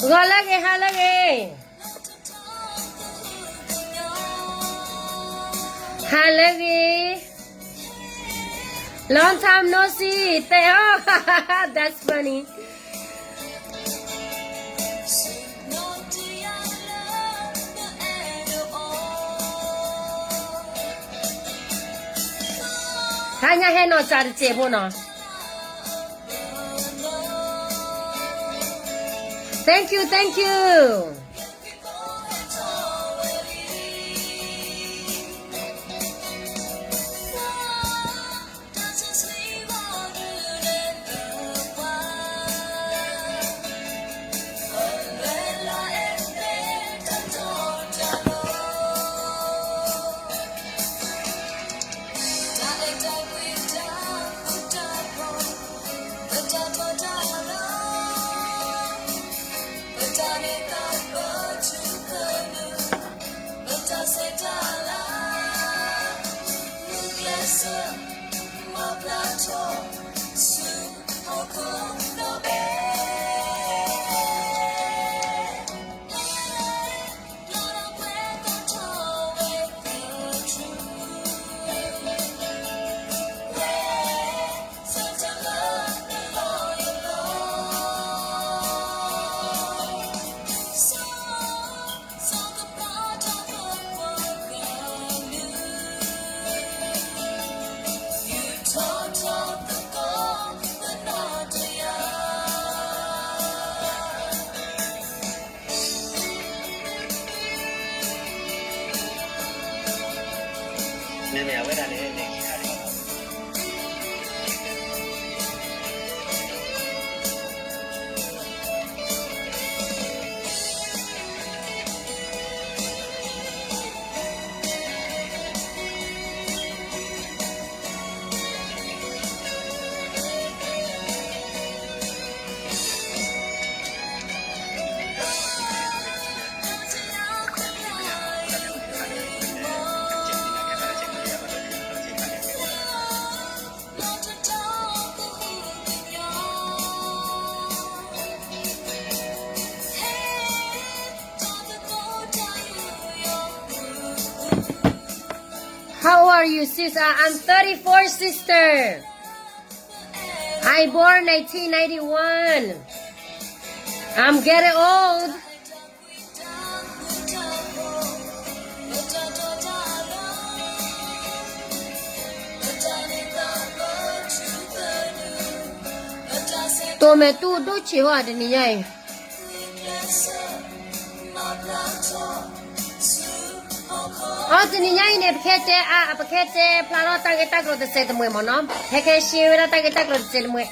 ဂီၤလၢအဂ့ၤ, ဟါလၢအဂ့ၤ, ဟါလၢအဂ့ၤ, long time no see, တဲအီၤ, that's funny. ဟါညါဟဲနီၢ်စၢ်တစဲးဖိနီၤ, thank you, thank you. How old are you, sis? Uh, I'm thirty-four, sister. I born nineteen ninety-one. I'm getting old. တိၢ်မဲာ်တူၢ်ဒိၣ်ဆံးဟီတနံၤညါအံၤ အတနံၤညါအံၤန့ၣ် ပခဲတဲအါ ပခဲတဲဖျါထီၣ်တၢ်ဂ့ၢ်တၢ်ကျိၤတစဲးတမှဲၤမ့ၢ်နီၤ, ဟဲခဲရှဲဝဲဒၣ်တၢ်ဂ့ၢ်တၢ်ကျိၤတစဲးတမှဲၤ.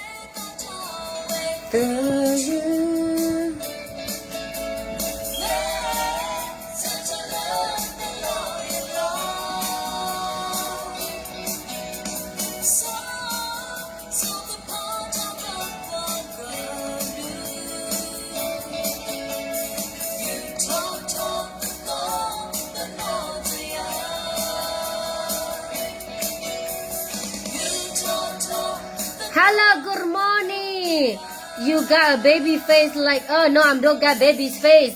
Hello, good morning. You got a baby face like, oh no, I don't got baby's face.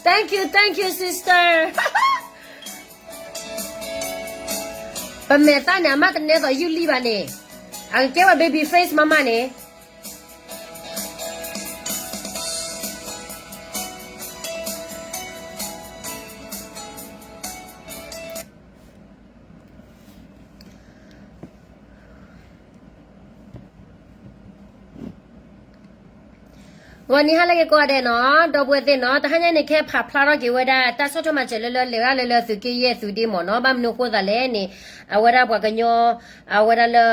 Thank you, thank you, sister. ပမဲာ်သၣ်န့ၣ် အမ့ၢ်တနဲသိးယူၢ်လံဘၣ်န့ၣ်, အကကဲဝဲ baby face မးမးန့ၣ်. ဂီၤနံၤဟါလၢအဂ့ၤကိးဂၤဒဲးနီၤ, ဒီပုၢ်ဝဲၢ်သ့ၣ်နီၤ, တဟါညါန့ၣ် ကဟဲဖးဖျါထီၣ်က့ၤဝဲဒၣ် တၢ်ဆီၣ်ထွဲမၤစၢၤလၢလၢ လဲၤဂၤလၢလၢ သုးက့ယဲၢ်သုးဒ့မ့ၢ်နီၤ, ဘၣ်မနုၤအဃိသတးလဲၣ်န့ၣ်, အဝဲဒၣ်ပှၤကညီ, အဝဲဒၣ်လၢ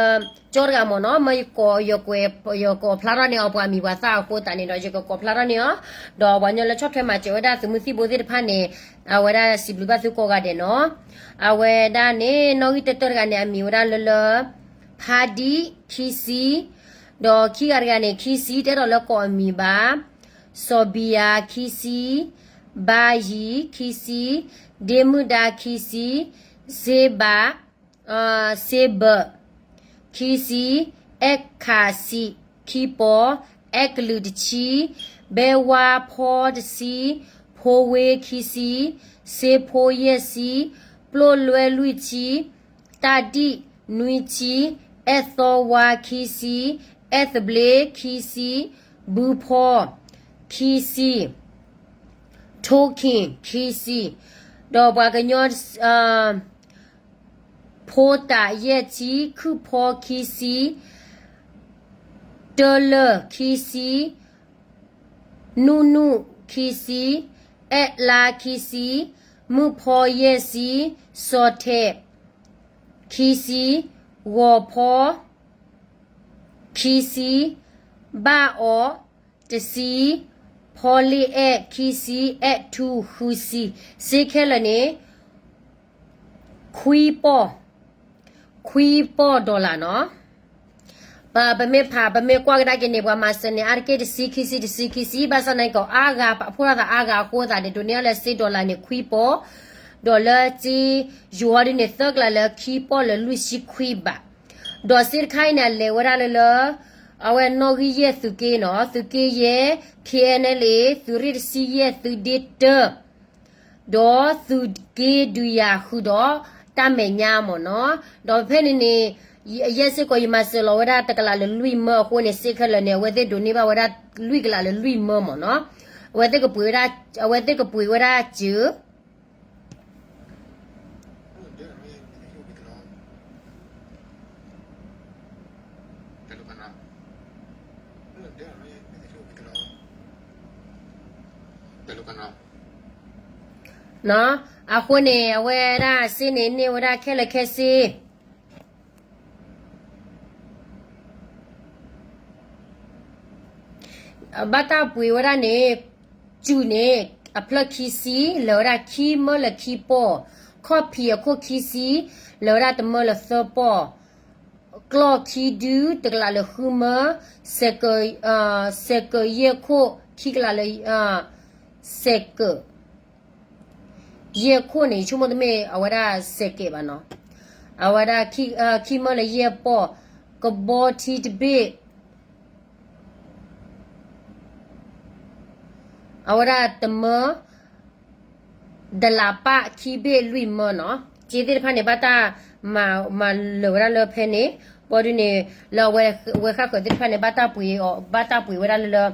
ကၠီတဂၤမ့ၢ်နီၤ, မ့ၢ်ယကိး, ယကိးဖျါထီၣ်န့ၣ် အပှၤမံၤပှၤသၣ်အဃိသတးန့ၣ်ဒီး ယကကိးဖျါထီၣ်န့ၢ်အီၤ, ဒီးပှၤကညီလၢဆီၣ်ထွဲမၤစၢၤဝဲဒၣ်သုးမုၢ်သံၣ်ဘိသ့ၣ်တဖၣ်န့ၣ်, အဝဲဒၣ်စံးဘျုးဘၣ်သုကိးဂၤဒဲးနီၤ, အဝဲဒၣ်န့ၣ် နီၣ်ဂံၢ်တၢတၢတဂၤန့ၣ် အမံၤဝဲဒၣ်လၢလၢ ဖါဒံ ခံဆံ, ဒီးခံဂၤတဂၤန့ၣ် ခံဆံ တအဲၣ်ဒိးလၢကိးအမံၤဘၣ်, စီၤဘံယၤ ခံဆံ, ဘါယံၤ ခံဆံ, ဒ့မုၣ်ဒါ ခံဆံ, စ့ဘး, စ့ဘၢၣ် ခံဆံ, အဲၣ်ခးစံး ခံပီၤ, အဲၣ်ကလုာ်တဆံ, ဘဲဝါဖီတဆံ, ဖိဝ့ခံဆံ, စ့ဖိယဲၢ်ဆံ, ပျိၢ်လွဲလွံၢ်ဆံ, တၢ်ဒံၣ်နွံဆံ, အဲၣ်သီဝါခံဆံ, အဲၣ်သဘျ့ခံဆံ, ဘုဖီခံဆံ, ထိၣ်ခ့ၣ်ခံဆံ, ဒီးပှၤကညီ ဖိတးယဲၢ်ဆံ, ခုၣ်ဖီခံဆံ, တၢ်လၢၢ်ခံဆံ, နူၣ်နူၣ်ခံဆံ, အဲၣ်လါခံဆံ, မုၣ်ဖီယဲၢ်ဆံ, စီၤထဲးခံဆံ, ဂီၤဖီခံဆံ, ဘၣ်အီၤတဆံ, ဖီလ့ၣ်အဲၣ်ခံဆံ, အဲၣ်ထူဃုဆံ, စ့ခဲလၢာ်န့ၣ် ခွံပီၢ်, ခွံပီၢ် dollar နီၤ. ပမ့ၢ်ဖး ပမ့ၢ်ကွၢ်ကဒါက့ၤန့ၣ် ပှၤမၤစၢၤန့ၣ် အါတက့ၢ်တဆံခံဆံ တဆံခံဆံ ဘၣ်ဆၣ်သနာ်က့ အါဂၤ အဖှိၣ်ထီၣ်သးအါဂၤအဃိသတးန့ၣ် ဒိးန့ၢ်အီၤလၢစ့ dollar န့ၣ် ခွံပီၢ်, ဒီးလၢစ့ယိၤအီၤဒ်န့ၣ် သၢကလးလၢခံပီၢ်လၢလွံၢ်ဆံခွံဘး, ဒီးစ့တခါအံၤန့ၣ် အလဲၤဝဲဒၣ်လၢလၢ အဝဲနီၣ်ဂံၢ်ယဲၢ်သုးက့နီၤ, သုးက့ယဲၢ် K N L A သုးရ့ၣ်တဆံယဲၢ် သုးဒ့တၢ ဒီးသုးက့ဒုးယၤဃုာ်ဒီးတၢ်မဲာ်ညါမ့ၢ်နီၤ. ဒီးဖဲန့ၣ်န့ၣ် ယဲစ့ၢ်ကီး ယမၤစၢၤလီၤဝဲဒၣ်တကလးလၢလွံၢ်မၢအဃိန့ၣ် စ့ခဲလၢာ်န့ၣ် အဝဲသ့ၣ်ဒိးန့ၢ်ဘၣ်ဝဲဒၣ်လွံၢ်ကလးလၢလွံၢ်မၢမ့ၢ်နီၤ. အဝဲသ့ၣ်ကပှ့ၤဝဲဒၣ် အဝဲသ့ၣ်ကပှ့ၤဝဲဒၣ်စၢၤ အဃိန့ၣ် အဝဲဒၣ်စ့န့ၣ် န့ၢ်ဝဲဒၣ်ခဲလၢာ်ခဲဆ့ ဘၣ်တၢ်ပှ့ၤဝဲဒၣ်န့ၣ် စူၢ်န့ၣ် အဖျၢၣ်ခံဆံ လၢာ်ဝဲဒၣ်ခံမၢလၢခံပီၢ်, ခီၣ်ဖံးအခိၣ်ခံဆံ လၢာ်ဝဲဒၣ်တမၢလၢသၢပီၢ်, ကျီၢ်ခံဒု တကလးလၢဃုမၢ, စဲးကၢးယဲၢ်ခိၣ် ခံကလးလၢ စဲးကၢး ယဲၢ်ခိၣ်န့ၣ် ယဆိကမိၣ်တမ့ၢ်အဝဲဒၣ်စဲးကဲးဘၣ်နီၤ, အဝဲဒၣ်ခံမၢလၢယဲၢ်ပီၢ်, ကဘီထံတဘ့ၣ် အဝဲဒၣ်တမၢ, ဒလးပၣ်ခံဘ့ၣ်လွံၢ်မၢနီၤ, စ့သ့ၣ်တဖၣ်န့ၣ် ဘၣ်တၢ်မၤလၢာ်ဝဲဒၣ်လၢဖဲန့ၣ်, ဘီဒုန့ၣ် လၢအဝဲဃၣ်ဃၢၤသ့ၣ်တဖၣ်န့ၣ် ဘၣ်တၢ်ပှ့ၤအီၤ ဘၣ်တၢ်ပှ့ၤဝဲဒၣ်လၢလၢ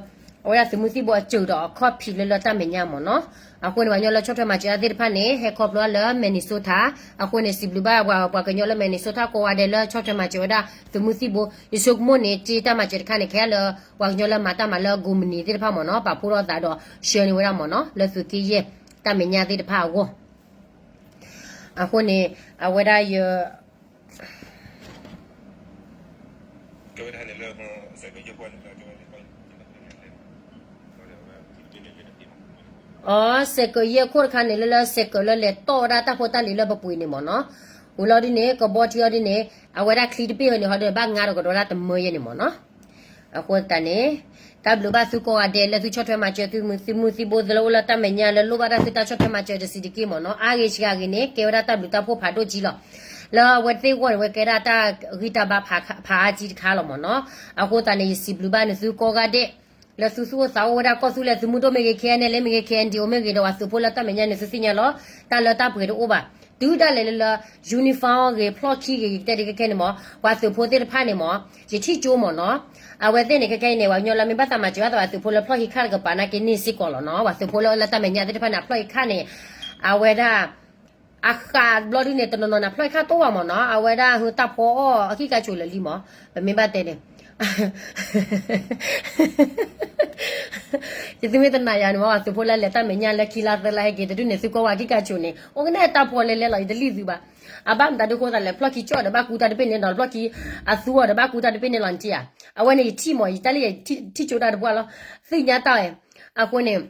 အဝဲဒၣ်သုးမုၢ်သံၣ်ဘိအစၢၤဒီးအခီၣ်ဖံးလၢလၢတၢ်မဲာ်ညါမ့ၢ်နီၤ. အဃိန့ၣ် ပှၤကညီလၢဆီၣ်ထွဲမၤစၢၤတၢ်သ့ၣ်တဖၣ်န့ၣ် ဟဲခီဖျိလၢ Minnesota, အဃိန့ၣ် စံးဘျုးဘၣ်ပှၤကညီလၢ Minnesota ကိးဂၤဒဲးလၢဆီၣ်ထွဲမၤစၢၤဝဲဒၣ်သုးမုၢ်သံၣ်ဘိ, ယဆိကမိၣ်န့ၣ် စ့တၢ်မၤစၢၤတခါန့ၣ် ခဲလၢာ် ပှၤကညီလၢမၤတၢ်မၤလၢကိးမုၢ်နံၤသ့ၣ်တဖၣ်မ့ၢ်နီၤ ပာ်ဖှိၣ်ထီၣ်သးဒီး share န့ၢ်ဝဲဒၣ်မ့ၢ်နီၤ လၢသုးက့ယဲၢ်တၢ်မဲာ်ညါသ့ၣ်တဖၣ်အဂီၢ်, အဃိန့ၣ် အဝဲဒၣ်ယ အီ စဲးကၢးယဲၢ်ခိၣ်တခါန့ၣ် လၢလၢစဲးကၢးလၢလဲၤတီၣ်ဝဲဒၣ်တၢ်ဖိတၢ်လံၤလၢပပှ့ၤန့ၣ်မ့ၢ်နီၤ, ဝံၤလီၤဒ်န့ၣ် ကဘီထံအီၤဒ်န့ၣ် အဝဲဒၣ်ချံတဘ့ၣ်ဝဲန့ၣ် ဟီဒ်န့ၣ် ဘၣ်ငါဒီးကဒီးဒၣ်တမၢယဲၢ်န့ၣ်မ့ၢ်နီၤ. အဃိသတးန့ၣ် တၢ်ဘျုးဘၣ်သုကိးဂၤဒဲးလၢသုဆီၣ်ထွဲမၤစၢၤသုးမုၢ်သံၣ်ဘိသ့ၣ်လၢအိၣ်လၢတၢ်မဲာ်ညါလၢလိၣ်ဘၣ်တၢ်သုတၢ်ဆီၣ်ထွဲမၤစၢၤတဆံးတက့ၢ်မ့ၢ်နီၤ, အါဂ့ၤဆံးဂ့ၤန့ၣ် ကဲဝဲဒၣ်တၢ်ဘျုးတၢ်ဖှိၣ်ဖးဒိၣ်ကံလီၤ. လၢအဝဲသ့ၣ်အဂီၢ်န့ၣ် ဝဲကဲဒၣ်တၢ်ဂံၢ်တၢ်ဘါဖးအါကံတခါလီၤမ့ၢ်နီၤ. အဃိသတးန့ၣ် ယစံးဘျုးဘၣ်န့ၣ်သုကိးဂၤဒဲး လၢသုသူၣ်အိၣ်သးအိၣ်ဝဲဒၣ်ကီၢ်သူလ့ၤသုးမုၢ်ဒိၣ်မ့ၢ်ဂ့ၤ ခဲအံၤန့ၣ်လၢမ့ၢ်ဂ့ၤ ခဲအံၤန့ၣ် အိၣ်မ့ၢ်ဂ့ၤ ဒီးပှၤသုးဖိလၢတၢ်မဲာ်ညါန့ၣ် သုသ့ၣ်ညါလီၤ. တၢ်လၢတၢ်ပှ့ၤတအိၣ်ဘၣ်. တုၤဒၣ်လဲာ်လၢလၢ uniform ဂ့ၤ ဖျီၣ်ခံဂ့ၤ ယကတဲဒ်ခဲခဲန့ၣ်မ့ၢ် ပှၤသုးဖိသ့ၣ်တဖၣ်န့ၣ်မ့ၢ် ယထံၣ်ကၠိမ့ၢ်နီၤ. အဝဲသ့ၣ်န့ၣ် ခဲခဲအံၤန့ၣ် ပှၤကညီလၢမ့ၢ်ဘၣ်သးမၤစၢၤဘၣ်သး ပှၤသုးဖိလၢဖျီၣ်ခံခါတကပၤနာ်က့န့ၣ်စ့ၢ်ကီးလီၤနီၤ. ပှၤသုးဖိလၢလၢတၢ်မဲာ်ညါသ့ၣ်တဖၣ်န့ၣ် အဖျီၣ်ခံခါန့ၣ် အဝဲဒၣ် အဃးဘျီဒုန့ၣ် တနီၤနီၤန့ၣ် အဖျီၣ်ခံခါတအိၣ်ဘၣ်မ့ၢ်နီၤ. အဝဲဒၣ်ဟုတၢ်ဖီအီၣ်အခံကါဆိးလၢာ်လံမ့ၢ် ပမ့ၢ်ဘၣ်တဲန့ၣ် ယသုမ့ၢ်တနာ်ယၤန့ၣ်မ့ၢ် သုးဖိလၢလဲၤတၢ်မဲာ်ညါလၢခံလါသၢလါဟဲက့ၤ တဒုန့ၣ် သုကွၢ်ဝဲခံကါဆိးန့ၣ် အိၣ်ကနဲၣ်တၢ်ဖီလဲၤလဲၤလီၤ ယတလံၣ်သုဘၣ်. အဘၣ်မတၤဒုဃိသးလဲၣ် ဖျီၣ်ခံကၠီၣ်ဒီးဘၣ်ကူတၢ်တဘ့ၣ်န့ၣ်ဒီး ဖျီၣ်ခံအသူအီၤဒီးဘၣ်ကူတၢ်တဘ့ၣ်န့ၣ်လီၤနထံၣ်ဧါ. အဝဲန့ၣ်ယထံၣ်မ့ၢ် ယတၢ်လၢယထံၣ်ကၠိတၢ်တပှၢ်လီၤ သ့ၣ်ညါတၢ်ဝဲ. အဃိန့ၣ်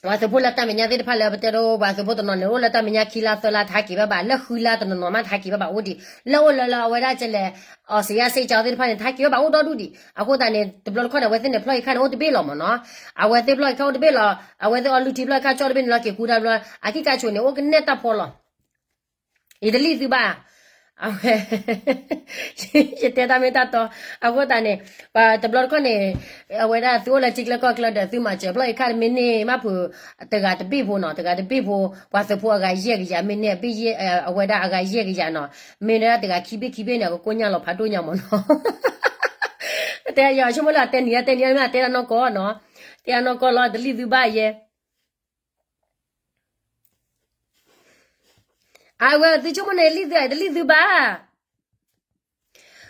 ပှၤသုးဖိလၢတၢ်မဲာ်ညါသ့ၣ်တဖၣ်လၢပတဲဒိ ပှၤသုးဖိတနီၤန့ၣ် အိၣ်လၢတၢ်မဲာ်ညါခံလါသၢလါတဟဲက့ၤဘၣ်ဘၣ် လၢဃုလါတနီၤနီၤမးတဟဲက့ၤဘၣ်ဘၣ်အိၣ်ဒံး လၢအိၣ်လၢလၢအဝဲဒၣ်ကလဲၣ် အီစံယါစ့ကၠီသ့ၣ်တဖၣ်န့ၣ် တဟဲက့ၤဘၣ်ဘၣ်အိၣ်ဒီဒူၣ်ဒံး. အဃိသတးန့ၣ် တဘျီတခီၣ်န့ၣ် အဝဲသ့ၣ်န့ၣ် ဖျီၣ်အံၤခါန့ၣ် အိၣ်တဘ့ၣ်လီၤမ့ၢ်နီၤ. အဝဲသ့ၣ်ဖျီၣ်အံၤခါအိၣ်တဘ့ၣ်လီၤ အဝဲသ့ၣ်အီလုၢ်ထံဖျီၣ်အံၤခါကၠီၣ်တဘ့ၣ်န့ၣ်လီၤ က့ၤကူတၢ်ဘျီ အခံကါဆိးန့ၣ် အိၣ်ကနဲၣ်တၢ်ဖီလီၤ ယတလံၣ်သုဘၣ်. အဝဲ ယတဲတၢ်မ့ၢ်တၢ်တီ, အဃိသတးန့ၣ် ပှၤတဘျီတခီၣ်န့ၣ် အဝဲဒၣ်သုအိၣ်လၢထံကျၢၢ်ကီၢ်ကျၢၢ်ဒီး သုမၤစၢၤဘျီၣ်အံၤခါတမ့ၢ်န့ၢ်မးဖုး တဂၤတဘ့ၣ်ဖိနီၤ, တဂၤတဘ့ၣ်ဖိ ပှၤသုးဖိအဂၤယဲၢ်ကယၤ မ့ၢ်န့ၢ်အဘ့ၣ်ယဲၢ် အဝဲဒၣ်အဂၤယဲၢ်ကယၤနီၤ, မ့ၢ်ဒၣ်တဂၤခံဘ့ၣ်ခံဘ့ၣ်န့ၣ် အကကိၢ်ညါလီၤဖးဒိၣ်ညါမးနီၤ. တဲယဆိကမိၣ်လၢအတဲနံၤ အတဲနံၤမ့ၢ်အတဲတၢ်နီၢ်ကီၢ်နီၤ, တဲတၢ်နီၢ်ကီၢ်လီၤ တလံၣ်သုဘၣ်ယဲ အဝဲသုဆိကမိၣ်န့ၣ်လံၣ်သု တလံၣ်သုဘၣ်.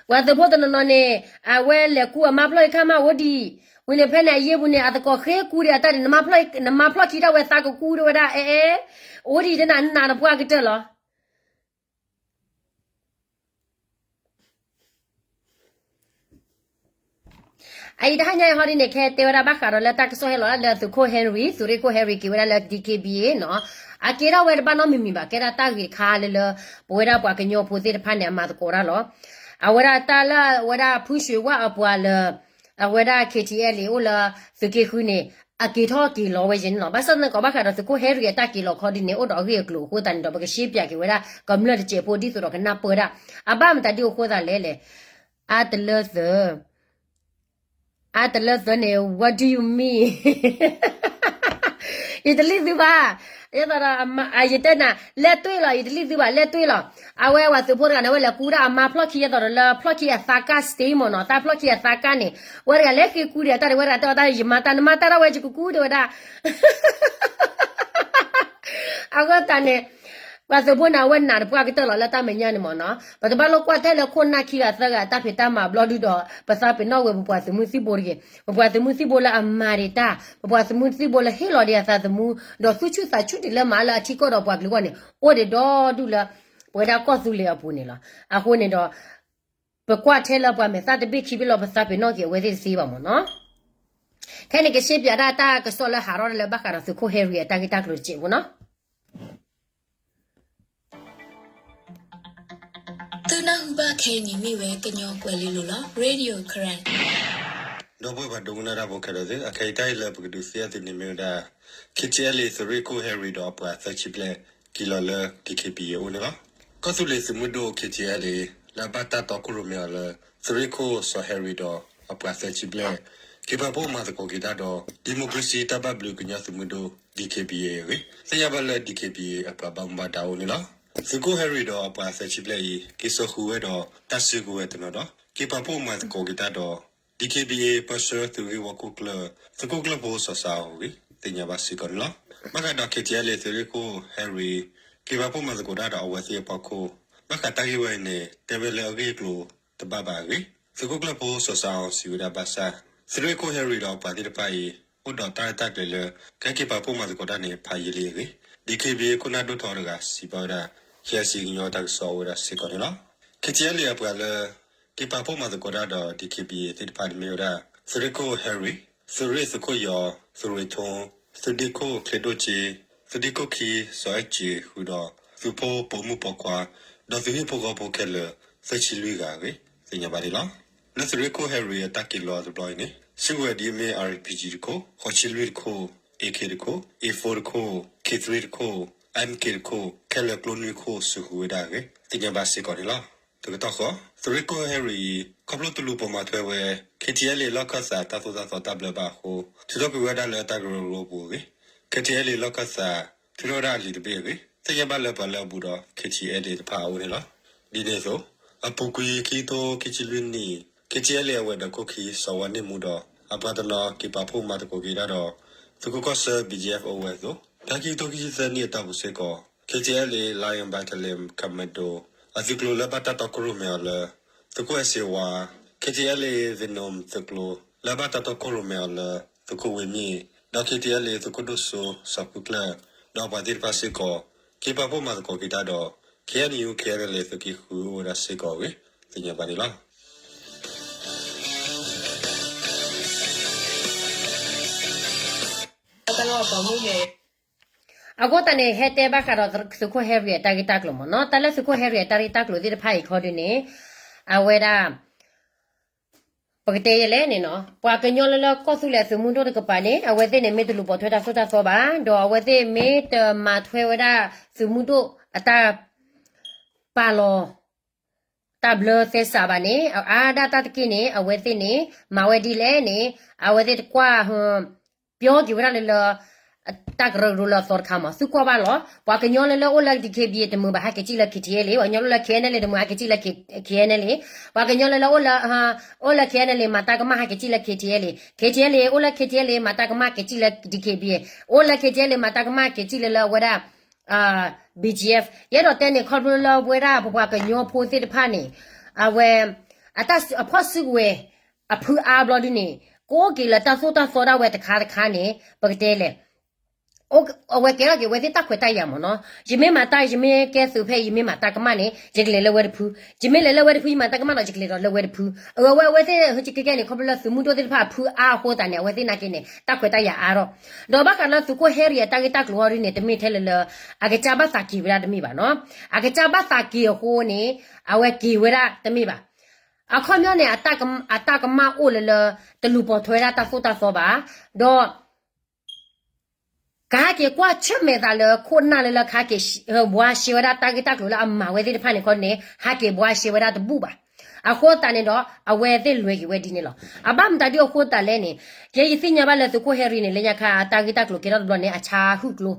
ပှၤသုးဖိတနီၤနီၤန့ၣ် အဝဲလဲၤကူအမါဖျီၣ်အံၤခါမးအိၣ်ဒံး, ဝံၤန့ၣ်ဖဲန့ၣ်အယ့ၢ်ပူၤန့ၣ် အသကိးဃ့ကူဒံးအတၢ်န့ၣ် နမါဖျီၣ်ခံတၢ်ဝဲသးကကူဒံးဝဲဒၣ် အဲ အဲ အိၣ်ဒံးတနၤနနၤနပှၢ်ကတၢၢ်လီၤ. အအံၤတဟါညါအံၤဟီဒ်န့ၣ် ခဲတဲဝဲဒၣ်ဘၣ်ဃးဒီးလၢတၢ်ကစီၣ်ဟဲလီၤလၢသုးခိၣ် Henry သုးရ့ၣ်ခိၣ် Henry က့ၤဝဲဒၣ်လၢ D K B A နီၤ, အက့ၤထီၣ်ဝဲတဘၣ်နီတမံၤမံၤဘၣ် ကဲဒၣ်တၢ်ဂ့ၢ်တခါလၢလၢ ပဝဲဒၣ်ပှၤကညီဖိသ့ၣ်တဖၣ်န့ၣ် အမၤသကိးတၢ်လီၤ. အဝဲဒၣ်တၢ်လၢအဝဲဒၣ်ဖုၣ်ရွှ့ၤဝၣ်အပှၤလၢ အဝဲဒၣ် K T L A အိၣ်လၢသုးက့ဃုန့ၣ် အက့ၤထီၣ်က့ၤလီၤဝဲယဲန့ၣ်လီၤ. ဘၣ်ဆၣ်သနာ်က့ဘၣ်ဃးဒီးသုးခိၣ် Henry အတၢ်က့ၤလီၤခီဒ်န့ၣ် အိၣ်ဒီးအဂ့ၢ်အကျိၤအဃိသတးန့ၣ်ဒီး ပကရှဲပၠးက့ၤဝဲဒၣ်ကမျၢၢ်တစဲးဖိဒ်သိးဒီးကနၢ်ပၢၢ်ဒၣ် အဘၣ်မတၤဒ်အဃိသတးလဲၣ်လဲၣ်. အါတလၢသၢ အါတလၢသၢန့ၣ် what do you mean? ယတလံၣ်သုဘၣ်. ယသးဒီး ယတဲနၤ လဲၣ်တွ့ၣ်လီၤ ယတလံၣ်သုဘၣ် လဲၣ်တွ့ၣ်လီၤ. အဝဲပှၤသုးဖိတဂၤန့ၣ် အဝဲလဲၤကူဒၣ်အမါဖျီၣ်ခံ ယသးဒီးလၢဖျီၣ်ခံအသးကၢ် state မ့ၢ်နီၤ တၢ်ဖျီၣ်ခံအသးကၢ်န့ၣ် ဝဲတဂၤလဲၤဃ့ကူဒံးအတၢ်ဒံး ဝဲတဂၤတဲအီၤတၢ် ယမၤတၢ် နမၤတၢ်ဒၣ်ဝဲယကကူဒံးဝဲဒၣ် အဃိသတးန့ၣ် ပှၤသုးဖိန့ၣ် အဝဲနာ်တပှၢ်ကတၢၢ်လီၤလၢတၢ်မဲာ်ညါန့ၣ်မ့ၢ်နီၤ. ပတဘၣ်လိၣ်ကွၢ်ထဲလၢခိၣ်နၢ်ခံဂၤသၢဂၤအတၢ်ဖံးတၢ်မၤဘျီဒုဒီး ပသးပ့ၤနီၣ်ဝဲပပှၤသုးမုၢ်သံၣ်ဘိတဂ့ၤ. ပပှၤသုးမုၢ်သံၣ်ဘိလၢအမၤဒံးတၢ် ပပှၤသုးမုၢ်သံၣ်ဘိလၢဟ့ၣ်လီၤဒံးအသးသမူ ဒီးသူၣ်ဆူၣ်သးဆူၣ်ဒံးလၢမၤလၢအထံကီၢ်ဒီးပှၤကလုာ်အဂီၢ်န့ၣ် အိၣ်ဒံးဒီဒူၣ်လၢ ပဝဲဒၣ်ကီၢ်သူလ့ၤအပူၤန့ၣ်လီၤ. အဃိန့ၣ်ဒီး ပကွၢ်ထဲလၢပှၤမဲာ်သၣ်တဘ့ၣ်ခံဘ့ၣ်လီၤ ပသးပ့ၤနီၣ်က့ၤအဝဲသ့ၣ်တသ့ဘၣ်မ့ၢ်နီၤ. ခဲန့ၣ်ကရှဲပၠးဒၣ်တၢ်ကစီၣ်လၢဟးထီၣ်လၢဘၣ်ဃးဒီးသုးခိၣ် Henry အတၢ်ဂ့ၢ်တၢ်ကျိၤတစဲးဖိနီၤ. သုနၢ်ဟူဘၣ်ခဲအံၤန့ၣ်မ့ၢ်ဝဲကညီကွဲၤလ့လိၤလီၤ Radio Karen ဒီပုၢ်ဝဲၢ်ပှၤဒိကနၣ်တၢ်ဖိခဲလၢာ်သ့ၣ် အခဲအံၤတၢ်အံၤလၢပကဒုးသ့ၣ်ညါသုန့ၣ်မ့ၢ်ဝဲဒၣ် K T L A သုးရ့ၣ်ခိၣ် Henry ဒီးအပှၤသၢဆံဘျဲၣ် က့ၤလီၤလၢ D K B A အအိၣ်န့ၣ်လီၤ. ကီၢ်သူလ့ၤသုးမုၢ်ဒိၣ် K T L A လၢအဘၣ်တၢ်တီခိၣ်ရိၣ်မဲအီၤလၢ သုးရ့ၣ်ခိၣ်စီၤ Henry ဒီးအပှၤသၢဆံဘျဲၣ် က့ၤပာ်ဖှိၣ်မၤသကိးက့ၤတၢ်ဒီး ဒံၣ်မိၣ်ကရ့စံၣ်တၢ်ဘၣ်ဘျုးကညီသုးမုၢ်ဒိၣ် D K B A အဂ့ၢ် သ့ၣ်ညါဘၣ်လၢ D K B A အပှၤဘၣ်မူဘၣ်ဒါအအိၣ်န့ၣ်လီၤ. သုးခိၣ် Henry ဒီးအပှၤသၢဆံဘျဲၣ်အံၤ က့ၤစိာ်ဃုာ်ဝဲဒီးတၢ်စုကဝဲၤတနီၤဒီး က့ၤပာ်ဖှိၣ်မၤသကိးက့ၤတၢ်ဒီး D K B A ပၢဆှၢသုးဂ့ၢ်ဝီခိၣ်ကျၢၢ် သုးခိၣ်ကျၢၢ်ဖိစီၤစၢ်အီၤအဂ့ၢ် သ့ၣ်ညါဘၣ်စ့ၢ်ကီးန့ၣ်လီၤ. ဘၣ်ဃးဒီး K T L A သုးရ့ၣ်ခိၣ် Henry က့ၤပာ်ဖှိၣ်မၤသကိးတၢ်ဒီးအဝဲသ့ၣ်အဖီခိၣ် ဘၣ်ဃးတၢ်ဂ့ၢ်ဝဲအံၤန့ၣ် တဲဝဲလၢအဂ့ၢ်အကျိၤတဘၣ်ဘၣ်အဂ့ၢ် သုးခိၣ်ကျၢၢ်ဖိစီၤစၢ်အီၤစံးဝဲဒၣ်ဘၣ်ဆၣ် သုးရ့ၣ်ခိၣ် Henry ဒီးအပှၤသ့ၣ်တဖၣ်အံၤ အိၣ်ဒီးတၢ်ရဲၣ်တၢ်ကျဲၤလၢ ကဟဲက့ၤပာ်ဖှိၣ်မၤသကိးတၢ်န့ၣ် ဖးယံာ်လံအဂ့ၢ် D K B A ခိၣ်နၢ်ဒိၣ်ထီတဂၤစံးဘၣ်ဝဲဒၣ် K I C ကညီတၢ်ကစီၣ်အိၣ်ဝဲဒၣ်စ့ၢ်ကီးန့ၣ်လီၤ. K T L A အပှၤလၢ က့ၤပာ်ဖှိၣ်မၤသကိးတၢ်ဒီး D K B A သ့ၣ်တဖၣ်န့ၣ်မ့ၢ်ဝဲဒၣ် သုးရ့ၣ်ခိၣ် Henry, သုးရ့ၣ်သုးခိၣ်ယီၤ, သုးရ့ၣ်ထိ, သုးဒ့ခိၣ်ချ့ဒိၣ်က့, သုးဒ့ခိၣ်ခံ စီၤအဲၣ်က့ဃုာ်ဒီး သုးဖိပိာ်မုၣ်ပိာ်ခွါ ဒီးသုးဟံၣ်ဖိဃီဖိခဲလၢာ် သၢဆံလွံၢ်ဂၤအဂ့ၢ် သ့ၣ်ညါဘၣ်န့ၣ်လီၤ. လၢသုးရ့ၣ်ခိၣ် Henry အတၢ်က့ၤလီၤတဘျီအံၤန့ၣ် စုကဝဲၤဒ်အမ့ၢ် R P G တခိၣ်, ဃိးဆံလွံၢ်တခိၣ်, A K တခိၣ်, A four တခိၣ်, K three တခိၣ်, M K တခိၣ် ခဲလၢာ်ကျိနွံခိၣ် စုဃုာ်ဝဲဒၣ်အဂ့ၢ် သ့ၣ်ညါဘၣ်စ့ၢ်ကီးန့ၣ်လီၤ. တကတီၢ်ဃီ သုးရ့ၣ်ခိၣ် Henry အံၤ ခီဖျိတလူၤပိာ်မၤထွဲဝဲ K T L A လီၢ်ခၢၣ်သးတၢ်သိၣ်တၢ်သီတၢ်ဘျၢဘၣ်အဃိ ထုးထီၣ်ကွံာ်ဝဲဒၣ်လၢတၢ်ကရၢကရိပူၤအဂ့ၢ် K T L A လီၢ်ခၢၣ်သး ထုးထီၣ်ဝဲဒၣ်အလံာ်တဘ့ၣ်အဂ့ၢ် သ့ၣ်ညါဘၣ်လၢပှၤလၢအဘူးဒီး K T L A တဖၣ်အအိၣ်န့ၣ်လီၤ. ဒ်န့ၣ်အသိး အပူၤကွံာ်ခံကထိခံဆံလွံၢ်နံၣ် K T L A အဝဲၤဒၢးခိၣ်ခံ စီၤဝါန့ၢ်မူဒီး အပှၤတနီၤက့ၤပာ်ဖှိၣ်မၤသကိးက့ၤတၢ်ဒီး သုးခိၣ်ကီၢ်ဆၢ B G F အိၣ်ဝဲအသိး ဖဲခံကထိခံဆံသၢနံၣ်အတီၢ်ပူၤစ့ၢ်ကီး K T L A Lion Battalion Commando အသုးကျိၤလၢဘၣ်တၢ်တီခိၣ်ရိၣ်မဲအီၤလၢ သုးခိၣ်အဲၣ်စ့ဝါ, K T L A Venom သုးကျိၤလၢအဘၣ်တၢ်တီခိၣ်ရိၣ်မဲအီၤလၢ သုးခိၣ်ဝ့မ့ၣ်, ဒီး K T L A သုးခိၣ်ဒိၣ်စိ စီၤဖုကျၢၢ်, ဒီးအပှၤသ့ၣ်တဖၣ်စ့ၢ်ကီး က့ၤပာ်ဖှိၣ်မၤသကိးက့ၤတၢ်ဒီး K N U K N L A သုးက့ဃုအိၣ်ဝဲဒၣ်စ့ၢ်ကီးအဂ့ၢ် သ့ၣ်ညါဘၣ်န့ၣ်လီၤ. အဃိသတးန့ၣ် ဟဲတဲဘၣ်ဃးဒီးသုးခိၣ် Henry အတၢ်ဂ့ၢ်တၢ်ကျိၤမ့ၢ်နီၤ, တၢ်လၢသုးခိၣ် Henry အတၢ်ဂ့ၢ်တၢ်ကျိၤသ့ၣ်တဖၣ်အံၤခီဒုန့ၣ် အဝဲဒၣ် ပကတဲယဲလဲၣ်န့ၣ်နီၤ, ပှၤကညီလၢလၢကီၢ်သူလ့ၤအသုးမုၢ်ဒိၣ်တကပၤန့ၣ် အဝဲသ့ၣ်န့ၣ် မ့ၢ်တလူၤပိာ်ထွဲတၢ်သိၣ်တၢ်သီဘၣ်, ဒီးအဝဲသ့ၣ်မ့ၢ်တမၤထွဲဝဲဒၣ်သုးမုၢ်ဒိၣ်အတၢ်ပာ်လီၤ တၢ်ဘျၢသဲစးဘၣ်န့ၣ် အါဒၣ်တၢ်တက့ၢ်န့ၣ် အဝဲသ့ၣ်န့ၣ် မၤဝဲဒ်လဲၣ်န့ၣ် အဝဲသ့ၣ်တကွၢ် ပျီက့ၤဝဲဒၣ်လၢလၢ တၢ်ကရၢကရိလၢအသီတခါမး သုကွၢ်ဘၣ်လီၤ. ပှၤကညီလၢလၢအိၣ်လၢ DKBA တမုာ်ဘၣ် ဟဲက့ၤစံၣ်လၢ KTLA, ပှၤကညီလၢလၢ KNLA တမုာ် ဟဲက့ၤစံၣ်လၢ KNLA, ပှၤကညီလၢလၢအိၣ်လၢ အိၣ်လၢ KNLA မၤတၢ်ကမၣ် ဟဲက့ၤစံၣ်လၢ KTLA, KTLA အိၣ်လၢ KTLA မၤတၢ်ကမၣ် က့ၤစံၣ်လၢ DKBA, အိၣ်လၢ KTLA မၤတၢ်ကမၣ် က့ၤစံၣ်လၢလၢအဝဲဒၣ် BGF. ယအဲၣ်ဒိးတဲန့ၣ် ခီဖျိလၢဝဲဒၣ်ပပှၤကညီဖိသ့ၣ်တဖၣ်န့ၣ် အဝဲ အတၢ်အဖီၣ်စုကဝဲၤ အဖုအါဘျီဒ်န့ၣ် ကအိၣ်က့ၤလၢတၢ်သိၣ်တၢ်သီဒၣ်ဝဲတခါတခါန့ၣ် ပကတဲလဲၣ် အဝဲကဲထီၣ်က့ၤအဝဲသ့ၣ်တၢ်ခွဲးတၢ်ယာ်မးနီၤ. ယမ့ၢ်မၤတၢ် ယမ့ၢ်ကဲသုးဖဲ ယမ့ၢ်မၤတၢ်ကမၣ်န့ၣ် ယကလဲၤလၢဝဲတဖု, ယမ့ၢ်လဲၤလၢဝဲတဖု ယမၤတၢ်ကမၣ်ဒီး ယကလဲၤဒီးလၢဝဲတဖု. အဝဲအဝဲသ့ၣ် ဟဲကဲကဲန့ၣ် ခီဖျိလၢသုးမုၢ်ဒိၣ်သ့ၣ်တဖၣ်အဖုအါအဃိသတးန့ၣ် အဝဲသ့ၣ်နာ်က့န့ၣ် တၢ်ခွဲးတၢ်ယာ်အါထီၣ်, ဒီးဘၣ်ဃးလၢသုးခိၣ်ဟဲရံၤအတၢ်ဂ့ၢ်တၢ်ကျိၤအီၤဒ်န့ၣ် တမ့ၢ်ထဲလၢလၢ အကစၢ်ဘၣ်သးက့ၤဝဲဒၣ်တမ့ၢ်ဘၣ်နီၤ. အကစၢ်ဘၣ်သးက့ၤအဃိန့ၣ် အဝဲက့ၤဝဲဒၣ်တမ့ၢ်ဘၣ်. အခီပညီန့ၣ် အတၢ်ကမၣ်အိၣ်လၢလၢ တလူၤပိာ်ထွဲဝဲဒၣ်တၢ်သိၣ်တၢ်သီဘၣ်, ဒီး ကဟဲက့ၤကွၢ်ဆၢၣ်မဲာ်သးလၢခိၣ်နၢ်လၢလၢကဟဲက့ၤ ဘှါရှဲဝဲဒၣ်တၢ်ဂ့ၢ်တၢ်ကျိၤလၢအမၤဝဲသ့ၣ်တဖၣ်န့ၣ်ခီန့ၣ် ဟဲက့ၤဘှါရှဲဝဲဒၣ်တဘူၣ်ဘၣ်. အဃိသတးန့ၣ်ဒီး အဝဲသ့ၣ်လဲၤက့ၤဝဲဒ်န့ၣ်လီၤ. အဘၣ်မတၤဒ်အဃိသတးလဲၣ်န့ၣ် ယဲယသ့ၣ်ညါဘၣ်လၢသုးခိၣ်ဟဲရံၤန့ၣ် လၢညါခါအတၢ်ဂ့ၢ်တၢ်ကျိၤကဲထီၣ်တဘျီန့ၣ် အဆါဟုၣ်ကျိ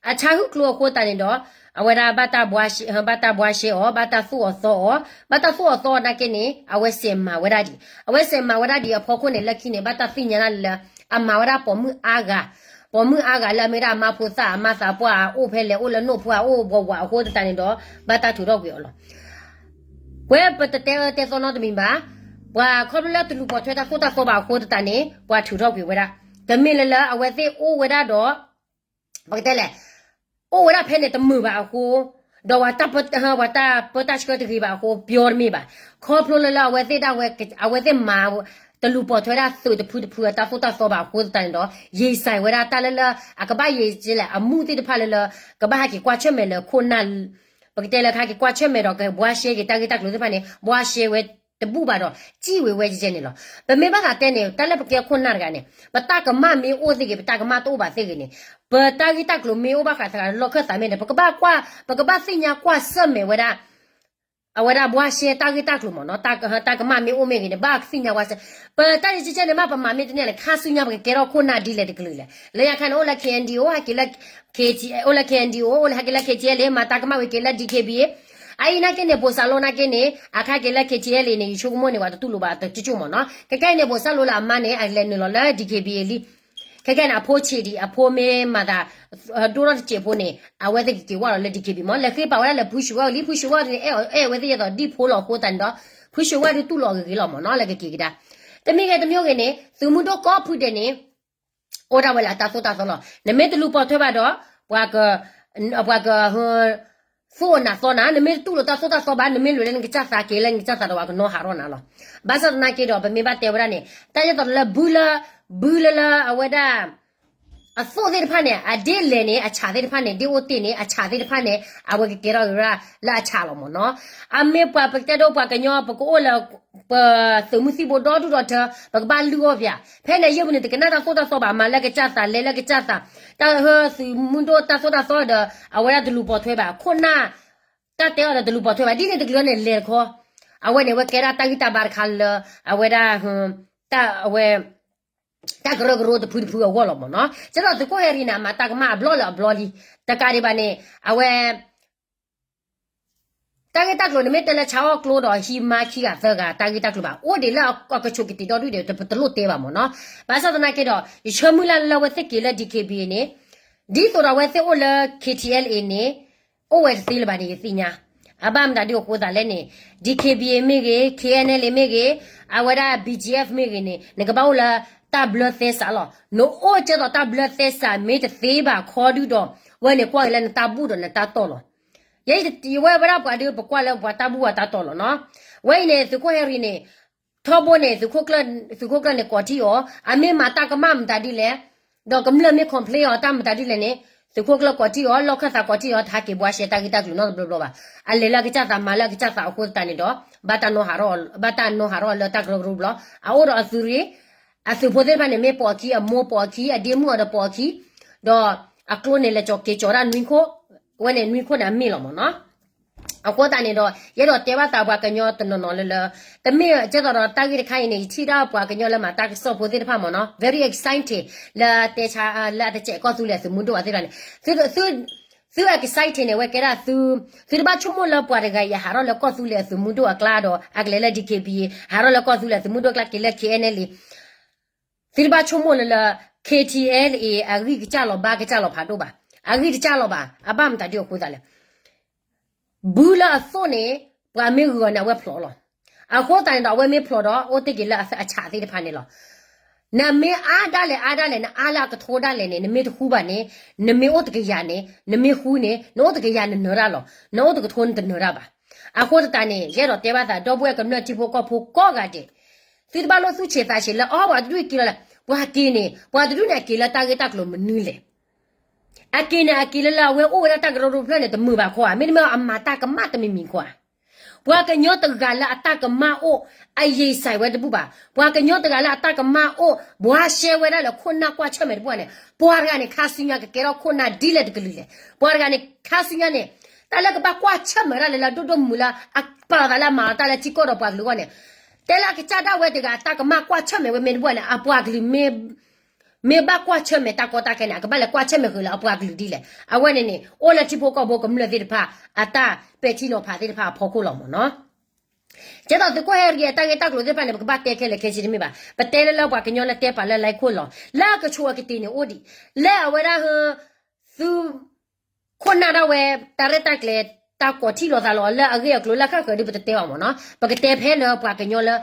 အဆါဟုၣ်ကျိအဃိသတးန့ၣ်ဒီး အဝဲဒၣ်ဘၣ်တၢ်ဘှါရှဲအီၤ, ဘၣ်တၢ်သိၣ်အီၤသီအီၤ, ဘၣ်တၢ်သိၣ်အီၤသီအီၤနာ်က့န့ၣ် အဝဲစဲးမၤဝဲဒၣ်ဒံး, အဝဲစဲးမၤဝဲဒၣ်ဒံးအဖီခိၣ်န့ၣ် လၢခံန့ၣ် ဘၣ်တၢ်သ့ၣ်ညါဒၣ်လၢ အမၤဝဲဒၣ်ပိာ်မုၣ်အါဂၤ, ပိာ်မုၣ်အါဂၤလၢအမ့ၢ်ဒၣ်အမါဖိသၣ် အမါသးပှၢ် အိၣ်ဖဲလဲၣ် အိၣ်လၢနိၣ်ဖိ အိၣ်ဝးဝးအဃိသတးန့ၣ်ဒီး ဘၣ်တၢ်ထုးထီၣ်ကွံာ်အီၤလီၤ. ပဝဲပတတဲအၢတဲသီနီတမံၤဘၣ်, ပှၤခီဖျိလၢတလူၤပိာ်ထွဲတၢ်သိၣ်တၢ်သီဘၣ်အဃိသတးန့ၣ် ပှၤထုးထီၣ်ကွံာ်ဝဲဒၣ်, တမ့ၢ်လၢလၢအဝဲသ့ၣ်အိၣ်ဝဲဒၣ်ဒီး ပကတဲလဲၣ်, အိၣ်ဝဲဒၣ်ဖဲန့ၣ်တမုာ်ဘၣ်အဃိ, ဒီးပှၤတၢ်ပၢတၢ်ဆှၢတဂ့ၤဘၣ်အဃိ ပျီတမ့ၢ်ဘၣ်. ခီဖျိလၢလၢအဝဲသ့ၣ်ဒၣ်ဝဲ အဝဲသ့ၣ်မၤ တလူၤပိာ်ထွဲဒၣ်သုးတဖုတဖုအတၢ်သိၣ်တၢ်သီဘၣ်အဃိသတးန့ၣ်ဒီး ယံာ်စဲးဝဲဒၣ်တၢ်လၢလၢ အကဘၣ်ယံာ်ကလဲၣ် အမူၣ်သ့ၣ်တဖၣ်လၢလၢ ကဘၣ်ဟဲက့ၤကွၢ်ဆၢၣ်မဲာ်လၢခိၣ်နၢ် ပကတဲလၢကဟဲက့ၤကွၢ်ဆၢၣ်မဲာ်ဒီးကဘှါရှဲက့ၤတၢ်ဂ့ၢ်တၢ်ကျိၤသ့ၣ်တဖၣ်န့ၣ် ဘှါရှဲဝဲတဘူၣ်ဘၣ်ဒီး စံၣ်ဝဲဝဲကဲကဲန့ၣ်လီၤ. ပမ့ၢ်ဘၣ်သးတဲန့ၣ် တၢ်လၢပကဲခိၣ်နၢ်တဂၤန့ၣ် ပတၢ်ကမၣ်မ့ၢ်အိၣ်သ့ၣ်ဂ့ၤ ပတၢ်ကမၣ်တအိၣ်ဘၣ်သ့ၣ်ဂ့ၤန့ၣ် ပတၢ်ဂ့ၢ်တၢ်ကျိၤမ့ၢ်အိၣ်ဘၣ်ဃးသဂၤလၢလီၢ်ခၢၣ်သးမ့ၢ်န့ၣ် ပကဘၣ်ကွၢ် ပကဘၣ်သ့ၣ်ညါကွၢ်ဆၢၣ်မဲာ်ဝဲဒၣ် အဝဲဒၣ်ဘှါရှဲတၢ်ဂ့ၢ်တၢ်ကျိၤမ့ၢ်နီၤ တၢ်ကမၣ်မ့ၢ်အိၣ်မ့ၢ်ဂ့ၤန့ၣ် ဘၣ်သ့ၣ်ညါဝဲစ့ၢ်, ပတၢ်န့ၣ်ကဲကဲန့ၣ်မး ပမၤမ့ၢ်တန့ၢ်လဲၣ် ခါဆူညါပကကဲထီၣ်ခိၣ်နၢ်ဒ်လဲၣ်တကလုာ်လဲၣ်. လၢညါခါန့ၣ် အိၣ်လၢ KNDO ဟဲက့ၤလၢ KTLA, အိၣ်လၢ KNDO, အိၣ်လၢဟဲက့ၤလၢ KTLA မၤတၢ်ကမၣ်ဝံၤက့ၤလၢ DKBA အအံၤနာ်က့န့ၣ် ဘိးစၢ်လိနာ်က့န့ၣ် အခါက့ၤလၢ KTLA န့ၣ် ယဆိကမိၣ်န့ၣ် ပှၤတတူၢ်လိာ်ဘၣ်တကၠိၣ်မ့ၢ်နီၤ. ခဲကဲအံၤန့ၣ် ဘိးစၢ်လိလၢအမါန့ၣ် အလဲၤနုာ်လီၤလၢ DKBA လံ. ခဲကဲန့ၣ် အဖိဆံးဒံး အဖိမ့ၢ်မၤသး ဒိၣ်ထီၣ်တစဲးဖိန့ၣ် အဝဲသ့ၣ်ကက့ၤဝဲလီၤလၢ DKBA မ့ၢ် လဲၤဃ့ပာ်ဝဲဒၣ်လၢဖုၣ်ဆူၣ်ဝါအံၤလံ ဖုၣ်ဆူၣ်ဝါအံၤန့ၣ် အဲၣ်အီၤအဲၣ်အဝဲသ့ၣ်ယဲသိးဒ်ဖိလီၤအဃိသတးန့ၣ်ဒီး ဖုၣ်ဆူၣ်ဝါဒုးတူၢ်လိာ်အဂ့ၤဂ့ၤလီၤမ့ၢ်နီၤ လၢကက့ၤကဒါ တမံၤဂ့ၤတမံၤဂ့ၤန့ၣ် သုးမုၢ်ဒိၣ်ကိးဖုဒဲးန့ၣ် အိၣ်ဒၣ်ဝဲလၢအတၢ်သိၣ်တၢ်သီလီၤ. နမ့ၢ်တလူၤပိာ်ထွဲဘၣ်ဒီး ပှၤက ပှၤက သိၣ်အနၢ်သီနၤ နမ့ၢ်တတူၢ်လိာ်တၢ်သိၣ်တၢ်သီဘၣ် နမ့ၢ်လဲၤလၢနကစၢ်သးက့ၤလၢနကစၢ်သးဒီးပှၤကနီၢ်ဟးထီၣ်နၤလီၤ. ဘၣ်ဆၣ်သနာ်က့ဒီး ပမ့ၢ်ဘၣ်တဲဝဲဒၣ်န့ၣ် တၢ်ယဲသိးလၢဘုလၢ ဘုလၢလၢအဝဲဒၣ် အသိၣ်သ့ၣ်တဖၣ်န့ၣ် အဒ်လဲၣ်န့ၣ် အဆၣ်သ့ၣ်တဖၣ်န့ၣ် ဒ်အိၣ်တ့ၢ်န့ၣ် အဆၣ်သ့ၣ်တဖၣ်န့ၣ် အဝဲကကဲထီၣ်က့ၤဝဲဒၣ်လၢအဆၣ်လီၤမ့ၢ်နီၤ. အမ့ၢ်ပှၤပကတဲဒိပှၤကညီ ပကအိၣ်လၢ ပသုးမုၢ်သံၣ်ဘိဒီဒူၣ်ဒီထၢ ပကဘၣ်လုၢ်အီၣ်ပၠး ဖဲန့ၣ်ယဲၢ်ပူၤန့ၣ် တကနၣ်တၢ်သိၣ်တၢ်သီဘၣ် မၤလၢကစၢ်သး လဲၤလၢကစၢ်သး တၢ်ဟၢသုးမုၢ်ဒိၣ်တၢ်သိၣ်တၢ်သီဒီး အဝဲဒၣ်တလူၤပိာ်ထွဲဘၣ် ခိၣ်နၢ် တၢ်တဲအီၤဒီးတလူၤပိာ်ထွဲဘၣ် ဒ်န့ၣ်တကလုာ်န့ၣ် လဲၤတခီ အဝဲန့ၣ် အဝဲကဲဒၣ်တၢ်ဂံၢ်တၢ်ဘါတခါလၢ အဝဲဒၣ် တၢ်အဝဲ တၢ်ကရၢကရိတဖုတဖုအဂီၢ်လီၤမ့ၢ်နီၤ. ကဲသိးသုးခိၣ်ဟဲရံၤန့ၣ် အမၤတၢ်ကမၣ်အဘျီလၢအဘျီလံ တကးဒံးဘၣ်န့ၣ် အဝဲ တၢ်ဂ့ၢ်တၢ်ကျိၤန့ၣ်မ့ၢ်တဲလၢဆါအီၣ်ကျိဒီးဟံးမါခံဂၤသၢဂၤ တၢ်ဂ့ၢ်တၢ်ကျိၤဘၣ် အိၣ်ဒံးလၢအကဆိးကတံာ်ဒီဒူၣ်ဒံး ပတလိၣ်တဲဘၣ်မ့ၢ်နီၤ. ဘၣ်ဆၣ်သနာ်က့ဒီး ယဆၢမုၢ်လၢ်လၢအဝဲသ့ၣ်က့ၤလၢ DKBA န့ၣ် ဒ်သိးဒီးအဝဲသ့ၣ်အိၣ်လၢ KTLA န့ၣ် အိၣ်ဝဲတသ့လၢၤဘၣ်န့ၣ် ယသ့ၣ်ညါ. အဘၣ်မတၤဒ်အဃိသတးလဲၣ်န့ၣ် DKBA မ့ၢ်ဂ့ၤ KNLA မ့ၢ်ဂ့ၤ အဝဲဒၣ် BGF မ့ၢ်ဂ့ၤန့ၣ် နကဘၣ်အိၣ်လၢတၢ်ဘျၢသဲစးလီၤ. နအိၣ်ကဲသိးတၢ်ဘျၢသဲစးမ့ၢ်တသ့ဘၣ်ခီဒုဒီး ဝဲန့ၣ်ကွၢ်က့ၤလၢနတၢ်ဘူၣ်ဒီးနတၢ်တီၢ်လီၤ. ယဲ ယဝဲဝဲဒၣ်ပှၤဒုးပကွၢ်လၢပှၤတၢ်ဘူၣ်ပှၤတၢ်တီၢ်လီၤနီၤ. ဝဲအံၤန့ၣ် သုးခိၣ်ဟဲရံၤန့ၣ် ထီဘိန့ၣ် သုးခိၣ်ကျၢၢ်န့ၣ်ကိးထံၣ်အီၤ အမ့ၢ်မၤတၢ်ကမၣ်မတၤဒ်လဲၣ်, ဒီးကမျၢၢ်မ့ၢ် complain အီၤတၢ်မတၤဒ်လဲၣ်န့ၣ် သုးခိၣ်ကျၢၢ်ကိးထံၣ်အီၤ လီၢ်ခၢၣ်သးကိးထံၣ်အီၤ တဟဲက့ၤဘှါရှဲတၢ်ဂ့ၢ်တၢ်ကျိၤနီတဘျီဘျီဘၣ်. အလဲၤလၢအကစၢ်သးမၤလၢအကစၢ်သးအဃိသတးန့ၣ်ဒီး ဘၣ်တၢ်နီၢ်ဟးထီၣ် ဘၣ်တၢ်နီၢ်ဟးထီၣ်လၢတၢ်ကရၢကရိဘျီ အအိၣ်ဒီးအသုးရ့ၣ် အသုးဖိသ့ၣ်တဖၣ်န့ၣ် မ့ၢ်ပိာ်အခံ အမိၢ်ပိာ်အခံ အဒ့မုၣ်အီၤဒီးပိာ်အခံ ဒီးအကျိန့ၣ် လဲၤက့ၤကၠီၤဒၣ်နွံခိၣ်, ဝဲန့ၣ်နွံခိၣ်န့ၣ်အမ့ၢ်လီၤမ့ၢ်နီၤ. အဃိသတးန့ၣ်ဒီး ယအဲၣ်ဒိးတဲဘၣ်သးပှၤကညီတနီၤနီၤလၢလၢ တမ့ၢ်ကဲသိးဒီးတၢ်ဂ့ၢ်တခါအံၤန့ၣ် ယထံၣ်ဒၣ်ပှၤကညီလၢမၤတၢ်ကစီၣ်ဖိသ့ၣ်တဖၣ်မ့ၢ်နီၤ very excited လၢတဲဆါ လၢအတစဲးကီၢ်သူလ့ၤအသုးမုၢ်ဒိၣ်အသ့ၣ်တဖၣ်န့ၣ် သု excited န့ၣ် အဝဲကဲဒၣ်သု သုတဘၣ်ဆိကမိၣ်လၢပှၤတဂၤအံၤအဟးထီၣ်လၢကီၢ်သူလ့ၤအသုးမုၢ်ဒိၣ်အကျါဒီး အကလဲၤလၢ D K B A ဟးထီၣ်လၢကီၢ်သူလ့ၤအသုးမုၢ်ဒိၣ်အကျါ က့ၤလၢ K N L A သုတဘၣ်ဆိကမိၣ်လၢလၢ K T L A အဂံၢ်ကစၢ်လီၤဘါကစၢ်လီၤဖးဒိၣ်ဘၣ်. အဂံၢ်တစၢ်လီၤဘၣ်. အဘၣ်မတၤဒ်အဃိသတးလဲၣ် ဘုလၢအသိၣ်န့ၣ် ပှၤမ့ၢ်ဂုၤအီၤန့ၣ် အဝဲဖျိးလီၤ. အဃိသတးန့ၣ်ဒီး အဝဲမ့ၢ်ဖျိးဒီး အိၣ်တ့ၢ်က့ၤလၢအဆးသ့ၣ်တဖၣ်န့ၣ်လီၤ. နမ့ၢ်အါဒၣ်လဲာ်အါဒၣ်လဲာ် နအါလၢအကထိဒၣ်လဲာ်န့ၣ် နမ့ၢ်တဃူဘၣ်န့ၣ် နမ့ၢ်အိၣ်တကယၤန့ၣ် နမ့ၢ်ဃူန့ၣ် နအိၣ်တကယၤနနၢၤတၢ်လီၤ. နအိၣ်တကထိနတနၢၤတၢ်ဘၣ်. အဃိသတးန့ၣ် ယအဲၣ်ဒိးတဲဘၣ်သး ဒီပုၢ်ဝဲၢ်ကမျၢၢ်ထံဖိကီၢ်ဖိကိးဂၤဒဲး သုတဘၣ်လိၣ်သူၣ်ဆံးသးဆံးလၢ အီ ပှၤတဒူၣ်က့ၤလီၤလဲၣ်. ပှၤက့ၤန့ၣ် ပှၤတဒူၣ်န့ၣ် အက့ၤလၢတၢ်ဂ့ၢ်တၢ်ကျိၤမနုၤလဲၣ်. အက့ၤန့ၣ် အက့ၤလၢလၢအဝဲအိၣ်ဝဲဒၣ်တၢ်ကရၢကရိတဖျၢၣ်န့ၣ် တမုာ်ဘၣ်ခီဧါ. မ့တမ့ၢ်အမၤတၢ်ကမၣ်တမံၤမံၤခီဧါ. ပှၤကညီတဂၤလၢအတၢ်ကမၣ်အိၣ် အယံာ်စဲးဝဲတဘူၣ်ဘၣ်. ပှၤကညီတဂၤလၢအတၢ်ကမၣ်အိၣ် ဘှါရှဲဝဲဒၣ်လၢခိၣ်နၢ်ကွၢ်ဆၢၣ်မဲာ်တဘူၣ်ဘၣ်န့ၣ် ပှၤတဂၤန့ၣ် ခါဆူညါကကဲထီၣ်ခိၣ်နၢ်ဒ်လဲၣ်တကလုာ်လဲၣ်. ပှၤတဂၤန့ၣ် ခါဆူညါန့ၣ် တၢ်လၢကဘၣ်ကွၢ်ဆၢၣ်မဲာ်ဒၣ်လၢလၢဒိၣ်ဒိၣ်မုၢ်လၢ အပာ်လီၤသးလၢအမၤလီၤတၢ်လၢထံကီၢ်ဒီးပှၤကလုာ်အဂီၢ်န့ၣ် တဲလၢအကစၢ်ဒၣ်ဝဲတဂၤ တၢ်ကမၣ်ကွၢ်ဆၢၣ်မဲာ်ဝဲမ့ၢ်တဘူၣ်ဘၣ်န့ၣ် အပှၤကလုာ် မ့ၢ်ဘၣ်ကွၢ်ဆၢၣ်မဲာ်တၢ်ကီတၢ်ခဲန့ၣ် အကဘၣ်လဲၤကွၢ်ဆၢၣ်မဲာ်ဃုာ်လၢအပှၤကလုာ်ဒ်လဲၣ်. အဝဲန့ၣ်န့ၣ် အိၣ်လၢထံဖိကီၢ်ဖိကမျၢၢ်သ့ၣ်တဖၣ် အတၢ်ပဲာ်ထံနီၤဖးသ့ၣ်တဖၣ်အဖီခိၣ်လီၤမ့ၢ်နီၤ. ကဲသိးသုးခိၣ်ဟဲရံၤအတၢ်ဂ့ၢ်တၢ်ကျိၤသ့ၣ်တဖၣ်န့ၣ် ပကဘၣ်တဲခဲလၢာ်ခဲဆ့တမ့ၢ်ဘၣ်. ပတဲလၢလၢပှၤကညီလၢတဲပာ်လၢ line ခိၣ်လီၤ. လၢအကဆိးအကတ့ၤန့ၣ်အိၣ်ဒံး လၢအဝဲဒၣ် သု ခိၣ်နၢ်ဒၣ်ဝဲ တၢ်ရဲၣ်တၢ်ကျဲၤ တၢ်ကိးထံၣ်လိာ်သးလီၤ လၢအဂ့ၢ်အကျိၤလၢဃၣ်ဃၢၤဒ်ပတတဲဘၣ်မ့ၢ်နီၤ. ပကတဲဖဲလၢပှၤကညီလၢ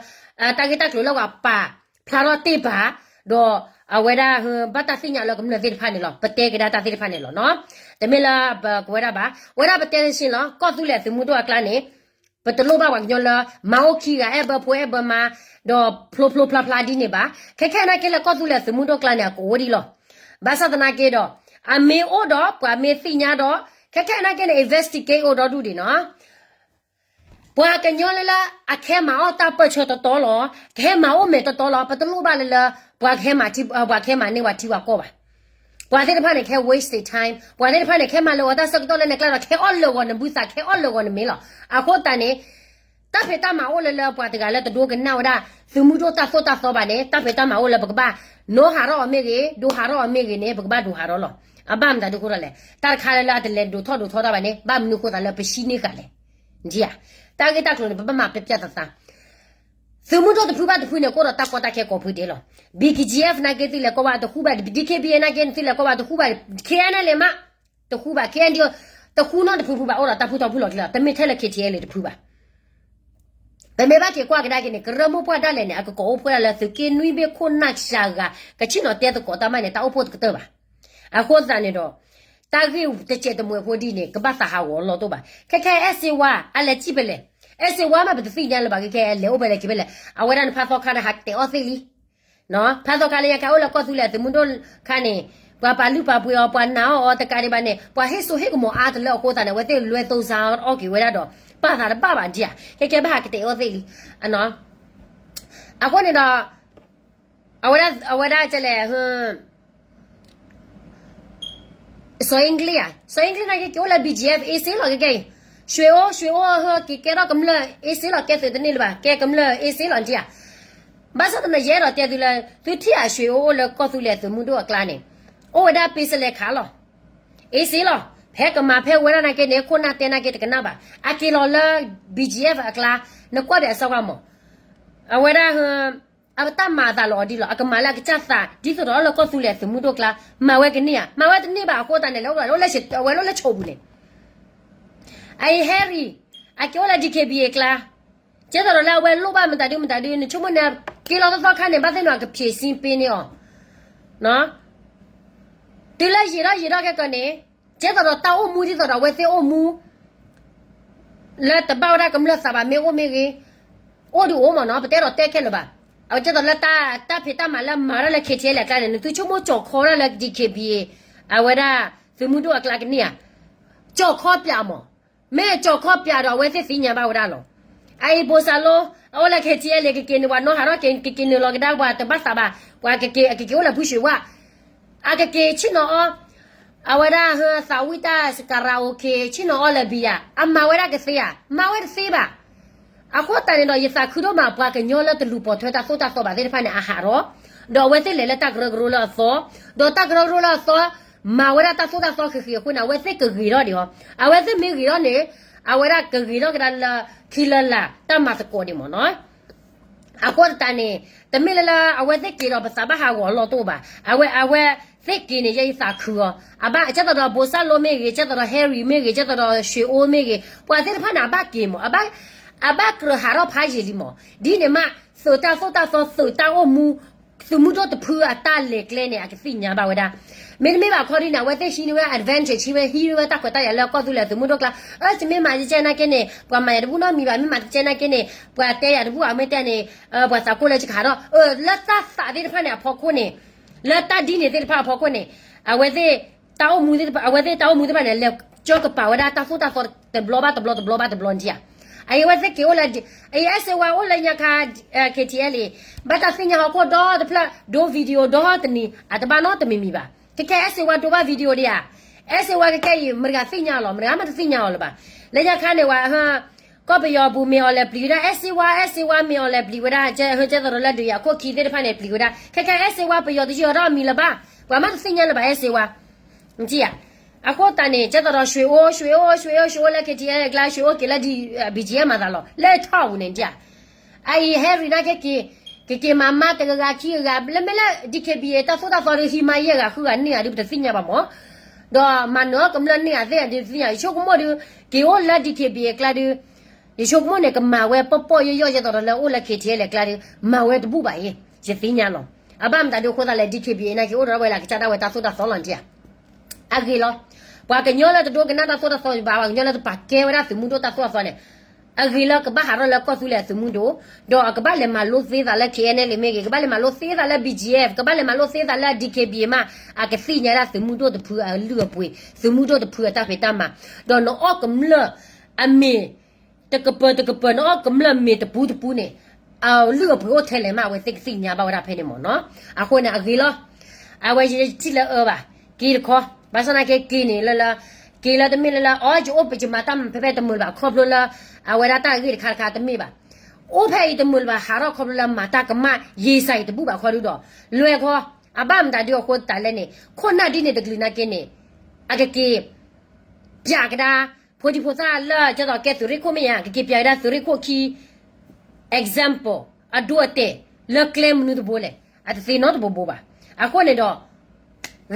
တၢ်ဂ့ၢ်တၢ်ကျိၤလၢပှၤပာ်ဖျါထီၣ်တ့ၢ်ပာ် ဒီးအဝဲဒၣ် ဘၣ်တၢ်သ့ၣ်ညါလၢကမျၢၢ်သ့ၣ်တဖၣ်န့ၣ်လီၤ. ပတဲကဒါတၢ်သ့ၣ်တဖၣ်န့ၣ်လီၤနီၤ. တမ့ၢ်လၢပကဝဲဒၣ်ဘၣ်. ဝဲဒၣ်ပတဲတဆ့လီၤ ကီၢ်သူလ့ၤအသုးမုၢ်ဒိၣ်အကျါန့ၣ် ပတလိၣ်ဘၣ်ပှၤကညီလၢ မၤအိၣ်ခံဂၤ အဲၣ်ဘၢဖိအဲၣ်ဘၢမါ ဒီးဖျိဖျိဖျါဖျါဒ်န့ၣ်ဘၣ်. ခဲခဲအံၤနာ်က့လၢကီၢ်သူလ့ၤသုးမုၢ်ဒိၣ်ကျါန့ၣ် အကအိၣ်ဒံးလီၤ. ဘၣ်ဆၣ်သနာ်က့ဒီး အမ့ၢ်အိၣ်ဒီး ပှၤမ့ၢ်သ့ၣ်ညါဒီး ခဲခဲအံၤနာ်က့န့ၣ် investigate အိၣ်ဒီဒူၣ်ဒံးနီၤ. ပှၤကညီလၢလၢ အကဟဲမၤအီၣ်တၢ်ပၢၢ်ဆၢတီတီလီၤ. ကဟဲမၤအိၣ်မဲာ်တီတီလီၤ. ပတလိၣ်ဘၣ်လၢလၢ ပှၤကဟဲမၤထံ ပှၤကဟဲမၤန့ၢ်ပှၤထံပှၤကီၢ်ဘၣ်. ပှၤသ့ၣ်တဖၣ်န့ၣ် ကဟဲ waste their time ပှၤသ့ၣ်တဖၣ်န့ၣ် ကဟဲမၤလၢာ်ဂီၤတၢ်ဆၢကတီၢ်လၢနကျါဒီး ကဟဲအီၣ်လၢာ်ဂီၤနဘုသး ကဟဲအီၣ်လၢာ်ဂီၤနမ့ၢ်လီၤ. အဃိသတးန့ၣ် တၢ်ဖံးတၢ်မၤအိၣ်လၢလၢပှၤတဂၤလၢတဒိကနၣ်ဝဲဒၣ် သုးမုၢ်ဒိၣ်တၢ်သိၣ်တၢ်သီဘၣ်န့ၣ် တၢ်ဖံးတၢ်မၤအိၣ်လၢပကဘၣ် နီဟးထီၣ်အီၤမ့ၢ်ဂ့ၤ ဒိဟးထီၣ်အီၤမ့ၢ်ဂ့ၤန့ၣ် ပကဘၣ်ဒိဟးထီၣ်လီၤ. အဘၣ်မတၤဒ်အဃိဒီးလဲၣ် တၢ်တခါလၢလၢအတလဲၤဒိးထီၣ်ဒိးထီတၢ်ဘၣ်န့ၣ် ဘၣ်မနုၤအဃိသးလၢပဟံးန့ၢ်ဃာ်လဲၣ်. တၢ်ဂ့ၢ်တၢ်ကျိၤန့ၣ် ပဘၣ်မၤပျဲပျဲသးသး သုးမုၢ်ဒိၣ်တဖုဘၣ်တဖုန့ၣ် ကအိၣ်ဒီးတၢ်ကီတၢ်ခဲကိးဖုဒဲးလီၤ. B G F နာ်က့သုလဲၤကိးဘၣ်တဃူဘၣ် D K B A နာ်က့န့ၣ် သုလဲၤကိးဘၣ်တဃူဘၣ် K N L A မး တဃူဘၣ် K N D O တဃူနီတဖုဖုဘၣ် အိၣ်ဒီးတၢ်ဖုထီဖုလီၤတံၢ်လီၤ တမ့ၢ်ထဲလၢ K T L A တဖုဘၣ်. ပမ့ၢ်ဘၣ်က့ၤကွၢ်ကဒါက့ၤန့ၣ် ကရၢမိၢ်ပှၢ်ဒၣ်လဲာ်န့ၣ် အကကိးအိၣ်ဖှိၣ်ဒၣ်လၢသုးက့နွံဘ့ၣ်ခိၣ်နၢ်စှၤဂၤ ကဆ့ၣ်နီၤတဲသကိးတၢ်မးန့ၣ် တၢ်အိၣ်ဖှိၣ်တကတၢၢ်ဘၣ်. အဃိသတးန့ၣ်ဒီး တၢ်ဂ့ၢ်တစဲးတမှဲၤဖိဒ်န့ၣ် ကဘၣ်သးဟးဂီၤလီၤတိၢ်ဘၣ်. ခဲခဲအဲၣ်စ့ဝါ အလဲၤစံၣ်ဖဲလဲၣ်. အဲၣ်စ့ဝါမး ပတသ့ၣ်ညါလၢၤဘၣ် ခဲခဲလဲၤအိၣ်ဖဲလဲၣ်က့ၤဖဲလဲၣ်. အဝဲဒၣ်န့ၣ်ဖးသီခါန့ၣ် ဟးကတဲာ်အီၣ်သ့လံ ဖးသီခါလၢညါခါအိၣ်လၢကီၢ်သူလ့ၤသုးမုၢ်ဒိၣ်ခါန့ၣ် ပှၤပာ်လုၢ်ပာ်ပှ့ၤအီၤ ပှၤနာ်အီၤအီၤတကးဒံးဘၣ်န့ၣ် ပှၤဟ့ၣ်စိဟ့ၣ်ကမီၤအါတလၢအဃိသတးန့ၣ် အဝဲသ့ၣ်လွဲသိစါအီၣ်က့ၤဝဲဒၣ်ဒီး ပာ်သးတဘၣ်ဘၣ်ဒံးဧါ ခဲကဲဘၣ်ဟးကတဲာ်အီၣ်သ့လံ. အဃိန့ၣ်ဒီး အဝဲဒၣ် အဝဲဒၣ်ကလဲၣ် စီၤအ့ၣ်ကလံးဧါ, စီၤအ့ၣ်ကလံးနာ်က့ က့ၤအိၣ်လၢ B G F အ့စ့လီၤ ခဲကဲအံၤ, ရွှေအိၣ် ရွှေအိၣ်ဟဲက့ၤကဲထီၣ်ကမျၢၢ်အ့စ့လီၤ ကဲသုးတန့ၢ်လၢၤဘၣ် ကဲကမျၢၢ်အ့စ့လီၤနထံၣ်ဧါ. ဘၣ်ဆၣ်သနာ်က့ ယအဲၣ်ဒိးတဲသုလၢ သုထံၣ်ဧါ ရွှေအိၣ်အိၣ်လၢကီၢ်သူလ့ၤသုးမုၢ်ဒိၣ်အကျါန့ၣ် အိၣ်ဝဲဒၣ်ပ့စလဲခးလီၤ အ့စ့လီၤ. ဖဲကမၤဖဲဝဲဒၣ်နာ်က့န့ၣ် ခိၣ်နၢ်တဲနာ်က့တကနၣ်ဘၣ်. အက့ၤလီၤလၢ B G F အကျါ နကွၢ်ဒီးအစီကွၢ်မး အဝဲဒၣ် အတၢ်မၤအသးလီၤအီၤဒ်လီၤ. အကမၤလၢအကစၢ်သး ဒ်သိးဒီးလၢကီၢ်သူလ့ၤသုးမုၢ်ဒိၣ်ကျါ မၤဝဲကန့ၢ်ဧါ. မၤဝဲတန့ၢ်ဘၣ်အဃိသတးန့ၣ် လဲၤအိၣ်လၢ အဝဲလၢလၢဆိးပူၤန့ၣ် အအံၤဟဲရံၤ အက့ၤအိၣ်လၢ D K B A အကျါ ကဲသိးဒီးလၢအဝဲလိၣ်ဘၣ်မတၤဒုမတၤဒု နဆိကမိၣ်န့ၣ် က့ၤလီၤသီသီခါန့ၣ် ဘၣ်သ့ၣ်နီၣ်အကဖံးစံပ့န့ၢ်အီၤ တုၤလၢယံာ်ထီၣ်ယံာ်ထီၣ်ခဲကီးန့ၣ် ကဲသိးဒီးတၢ်အိၣ်မူဒ်သိးဒီးအဝဲသ့ၣ်အိၣ်မူ လၢတဘၣ်ဝဲဒၣ်ကမျၢၢ်သးဘၣ် မ့ၢ်အိၣ်မ့ၢ်ဂ့ၤ အိၣ်ဒုးအိၣ်မ့ၢ်နီၤ ပတဲဒီးတဲခဲလၢာ်ဘၣ်. အဝဲကဲသိးလၢတၢ်ဖံးတၢ်မၤလၢမၤတၢ်လၢ K T L A အကျါန့ၣ် နသုဆိကမိၣ်ကၠီၤခီဒၣ်လၢ D K B A အဝဲဒၣ်သုးမုၢ်ဒိၣ်အကျါကန့ၢ်ဧါ. ကၠီၤခီပၠးမး မ့ၢ်ကၠီၤခီပၠးဒီးအဝဲသ့ၣ်သ့ၣ်ညါဘၣ်ဝဲဒၣ်လီၤ. အအံၤဘိးစၢ်လိ အအိၣ်လၢ K T L A ကက့ၤန့ၣ်ပှၤနီၢ်ဟးထီၣ်က့ၤ ကက့ၤနုာ်လီၤကဒါပှၤတဘၣ်သးဘၣ် ပှၤကက့ၤ အကက့ၤအိၣ်လၢဖုၣ်ရွှ့ၤဝါ အကက့ၤဆ့ၣ်နီၤအီၤ အဝဲဒၣ်ဟသးဝံၣ်တၢ် karaoke ဆ့ၣ်နီၤအီၣ်လၢဘံယၤ အမၤဝဲဒၣ်ကသ့ဧါ, မၤဝဲတသ့ဘၣ်. အဃိသတးန့ၣ်ဒီး ယသးခုဒိၣ်မးပှၤကညီလၢတလူၤပိာ်ထွဲတၢ်သိၣ်တၢ်သီဘၣ်သ့ၣ်တဖၣ်န့ၣ် အဟးထီၣ်, ဒီးအဝဲသ့ၣ်လဲၤလၢတၢ်ကရၢကရိလၢအသီ, ဒီးတၢ်ကရၢကရိလၢအသီ မၤဝဲဒၣ်တၢ်သိၣ်တၢ်သီဃ့ၢ်ဃ့ၢ်အဃိန့ၣ် အဝဲသ့ၣ်ကဂ့ၤထီၣ်ဒံးအီၤ, အဝဲသ့ၣ်မ့ၢ်ဂ့ၤထီၣ်န့ၣ် အဝဲဒၣ်ကဂ့ၤထီၣ်ကဒါလၢ ခံလၢလာ် တၢ်မၤသကိးဒံးမ့ၢ်နီၤ. အဃိသတးန့ၣ် တမ့ၢ်လၢလၢအဝဲသ့ၣ်က့ၤဒီးပသးဘၣ်ဟးဂီၤအလီၢ်တအိၣ်ဘၣ်. အဝဲ အဝဲသ့ၣ်က့ၤန့ၣ် ယဲယသးခုအီၤ, အဘၣ်ကဲသိးဒီးဘိးစၢ်လိမ့ၢ်ဂ့ၤ, ကဲသိးဒီး Harry မ့ၢ်ဂ့ၤ, ကဲသိးဒီး ရွှေအိၣ် မ့ၢ်ဂ့ၤ, ပှၤသ့ၣ်တဖၣ်န့ၣ် အဘၣ်က့ၤမ့ၢ်, အဘၣ်ကြၢးဟးထီၣ်ဖးယံာ်လံမ့ၢ်. ဒ်န့ၣ်မး သုးတၢ်သိၣ်တၢ်သီ သုးတၢ်အိၣ်မူ သုးမုၢ်ဒိၣ်တဖုအတၢ်လဲၤကျဲန့ၣ် အကသ့ၣ်ညါဘၣ်ဝဲဒၣ်. မ့တမ့ၢ်ဘၣ်ခီဒ်န့ၣ် အဝဲသ့ၣ်ဟံးန့ၢ်ဝဲ advantage ဟံးဝဲ ဟံးန့ၢ်ဝဲတၢ်ခွဲးတၢ်ယာ်လၢကီၢ်သူလ့ၤသုးမုၢ်ဒိၣ်ကျါ, အၢ ယမ့ၢ်မၤယကဲနာ်က့န့ၣ် ပှၤမၤယၤတဘူၣ်နီတမံၤဘၣ်, မ့ၢ်မၤတကဲနာ်က့န့ၣ် ပှၤတဲယၤတဘူၣ်, အမ့ၢ်တဲန့ၣ် ပှၤသးကိၢ်လၢယကဟးထီၣ်, လၢတၢ်သးသ့ၣ်တဖၣ်န့ၣ်အဖီခိၣ်န့ၣ်, လၢတၢ်ဒ်န့ၣ်သ့ၣ်တဖၣ်အဖီခိၣ်န့ၣ်, အဝဲသ့ၣ် တၢ်အိၣ်မူသ့ၣ်တဖၣ်, အဝဲသ့ၣ်တၢ်အိၣ်မူသ့ၣ်တဖၣ်န့ၣ် လဲၤကၠီကပာ်ဝဲဒၣ်တၢ်သိၣ်တၢ်သီတဘျီဘၣ်တဘျီ တဘျီဘၣ်တဘျီန့ၣ်ဧါ. အအံၤအဝဲသ့ၣ်က့ၤအိၣ်လၢ အအံၤ အဲၣ်စ့ဝါအိၣ်လၢညါခါ KTL ဘၣ်တၢ်သ့ၣ်ညါဟီၣ်ခိၣ်ဒီတဖျၢၣ် ဒိ video ဒီတနံၤ အတဘၣ်နီတမံၤမံၤဘၣ်. ခဲကဲအဲၣ်စ့ဝါဒိဘၣ် video ဒံးဧါ. အဲၣ်စ့ဝါခဲကဲအံၤ မတၤဂၤသ့ၣ်ညါအီၤလီၤ, မတၤဂၤမးတသ့ၣ်ညါအီၤလၢၤဘၣ်. လၢညါခါန့ၣ်ဝဲ ကီၢ်ပယီၤပူၤမ့ၢ်အီၤလဲၤပျံၤဝဲဒၣ် အဲၣ်စ့ဝါ, အဲၣ်စ့ဝါမ့ၢ်အီၤလဲၤပျံၤဝဲဒၣ် ကဲသိးဒီးလၢဒုးယၤခိၣ်ခံသ့ၣ်တဖၣ်န့ၣ် ပျံၤဝဲဒၣ်. ခဲကဲအဲၣ်စ့ဝါပယီၤတယံာ်အီၤဒီးအမံၤလၢၤဘၣ်, ပှၤမးတသ့ၣ်ညါလၢၤဘၣ် အဲၣ်စ့ဝါ. နထံၣ်ဧါ. အဃိသတးန့ၣ် ကဲသိးဒီး ရွှေအိၣ်, ရွှေအိၣ်, ရွှေအိၣ်, ရွှေအိၣ်လၢ KTL အကျါ, ရွှေအိၣ်က့ၤလၢ BGF မၤသးလီၤ လၢထီၣ်ပူၤန့ၣ်ဧါ. အအံၤ Harry နာ်က့က့ၤ, ကက့ၤမၤမါတဂၤဂၤခံဂၤဂၤ လၢမ့ၢ်လၢ DKBA တၢ်သိၣ်တၢ်သီဒုး ဟံးမါယဲၢ်ဂၤဃုဂၤန့ၣ်ဧါဒုး ပတသ့ၣ်ညါဘၣ်မ့ၢ်, ဒီးမၤနၢၤအီၣ်ကမျၢၢ်န့ၣ်ဧါသ့ၣ်ဒုးတသ့ၣ်ညါ. ယဆိကမိၣ်ဒုး က့ၤအိၣ်လၢ DKBA အကျါဒုး ယဆိကမိၣ်န့ၣ် ကမၤဝဲပီၢ်ပီၢ်ယီၢ်ယီၢ် ကဲသိးဒီးလၢအိၣ်လၢ KTL အကျါဒုး မၤဝဲတဘူၣ်ဘၣ်အံၤ ယသ့ၣ်ညါလီၤ. အဘၣ်မတၤဒုးအဃိသတးလဲၣ် DKBA နာ်က့အိၣ်ဒီးဝဲလၢကစၢ်ဒၣ်ဝဲတၢ်သိၣ်တၢ်သီလီၤနထံၣ်ဧါ. အဂ့ၤလီၤ. ပှၤကညီလၢတဒိကနၣ်တၢ်သိၣ်တၢ်သီဘၣ်, ပှၤကညီလၢတပာ်ကဲဝဲဒၣ်သုးမုၢ်ဒိၣ်တၢ်သိၣ်တၢ်သီန့ၣ်, အဂ့ၤလၢကဘၣ်ဟးထီၣ်လၢကီၢ်သူလ့ၤအသုးမုၢ်ဒိၣ်, ဒီးအကဘၣ်လဲၤမၤလိသ့သးလၢ KNLA မ့ၢ်ဂ့ၤ, ကဘၣ်လဲၤမၤလိသ့သးလၢ BGF, ကဘၣ်လဲၤမၤလိသ့သးလၢ DKBA မး, အကသ့ၣ်ညါဒၣ်သုးမုၢ်ဒိၣ်တဖုအလုၢ်အပှ့ၤ, သုးမုၢ်ဒိၣ်တဖုအတၢ်ဖံးတၢ်မၤ, ဒီးနအီၣ်ကမျၢၢ်အမ့ၢ် တကပၤတကပၤ နအီၣ်ကမျၢၢ်မ့ၢ်တပူၤတပူၤန့ၣ်, အလုၢ်အပှ့ၤအိၣ်ထဲလဲၣ်မး အဝဲသ့ၣ်ကသ့ၣ်ညါဘၣ်ဝဲဒၣ်ဖဲန့ၣ်မ့ၢ်နီၤ. အဃိန့ၣ် အဂ့ၤလီၤ. အဝဲယထံၣ်လၢအၢဘၣ်, က့ၤတခီ, ဘၣ်ဆၣ်သနာ်က့က့ၤန့ၣ်လၢလၢ, က့ၤလၢတမ့ၢ်လၢလၢ အီ ယအိၣ်ပယမၤတၢ်ဖဲဖဲတမုာ်လၢၤဘၣ် ခီဖျိလၢ အဝဲဒၣ်တၢ်ဂ့ၢ်တခါတခါတမ့ၢ်ဘၣ်. အိၣ်ဖဲအံၤတမုာ်လၢၤဘၣ် ဟးထီၣ်ခီဖျိလၢမၤတၢ်ကမၣ် ယံာ်စၢ်အံၤတဘူၣ်ဘၣ်ခီဒုဒီး, လွဲၢ်ခီ, အဘၣ်မတၤဒုအဃိသတးလဲၣ်န့ၣ် ခိၣ်နၢ်ဒ်န့ၣ်တကလုာ်နာ်က့န့ၣ်, အကက့ၤ ပၠးကဒါ ဖိဒံဖိသၣ်လၢ ကဲသိးကဲသုးရ့ၣ်ခိၣ်မ့ၢ်ဧါ, ကက့ၤပၠးကဒါသုးရ့ၣ်ခိၣ်ခံ example အဒိအတဲာ် လၢကျဲမနုၤတဘိလဲၣ်, အတသ့နီတဘိဘိဘၣ်. အဃိန့ၣ်ဒီး ဂ့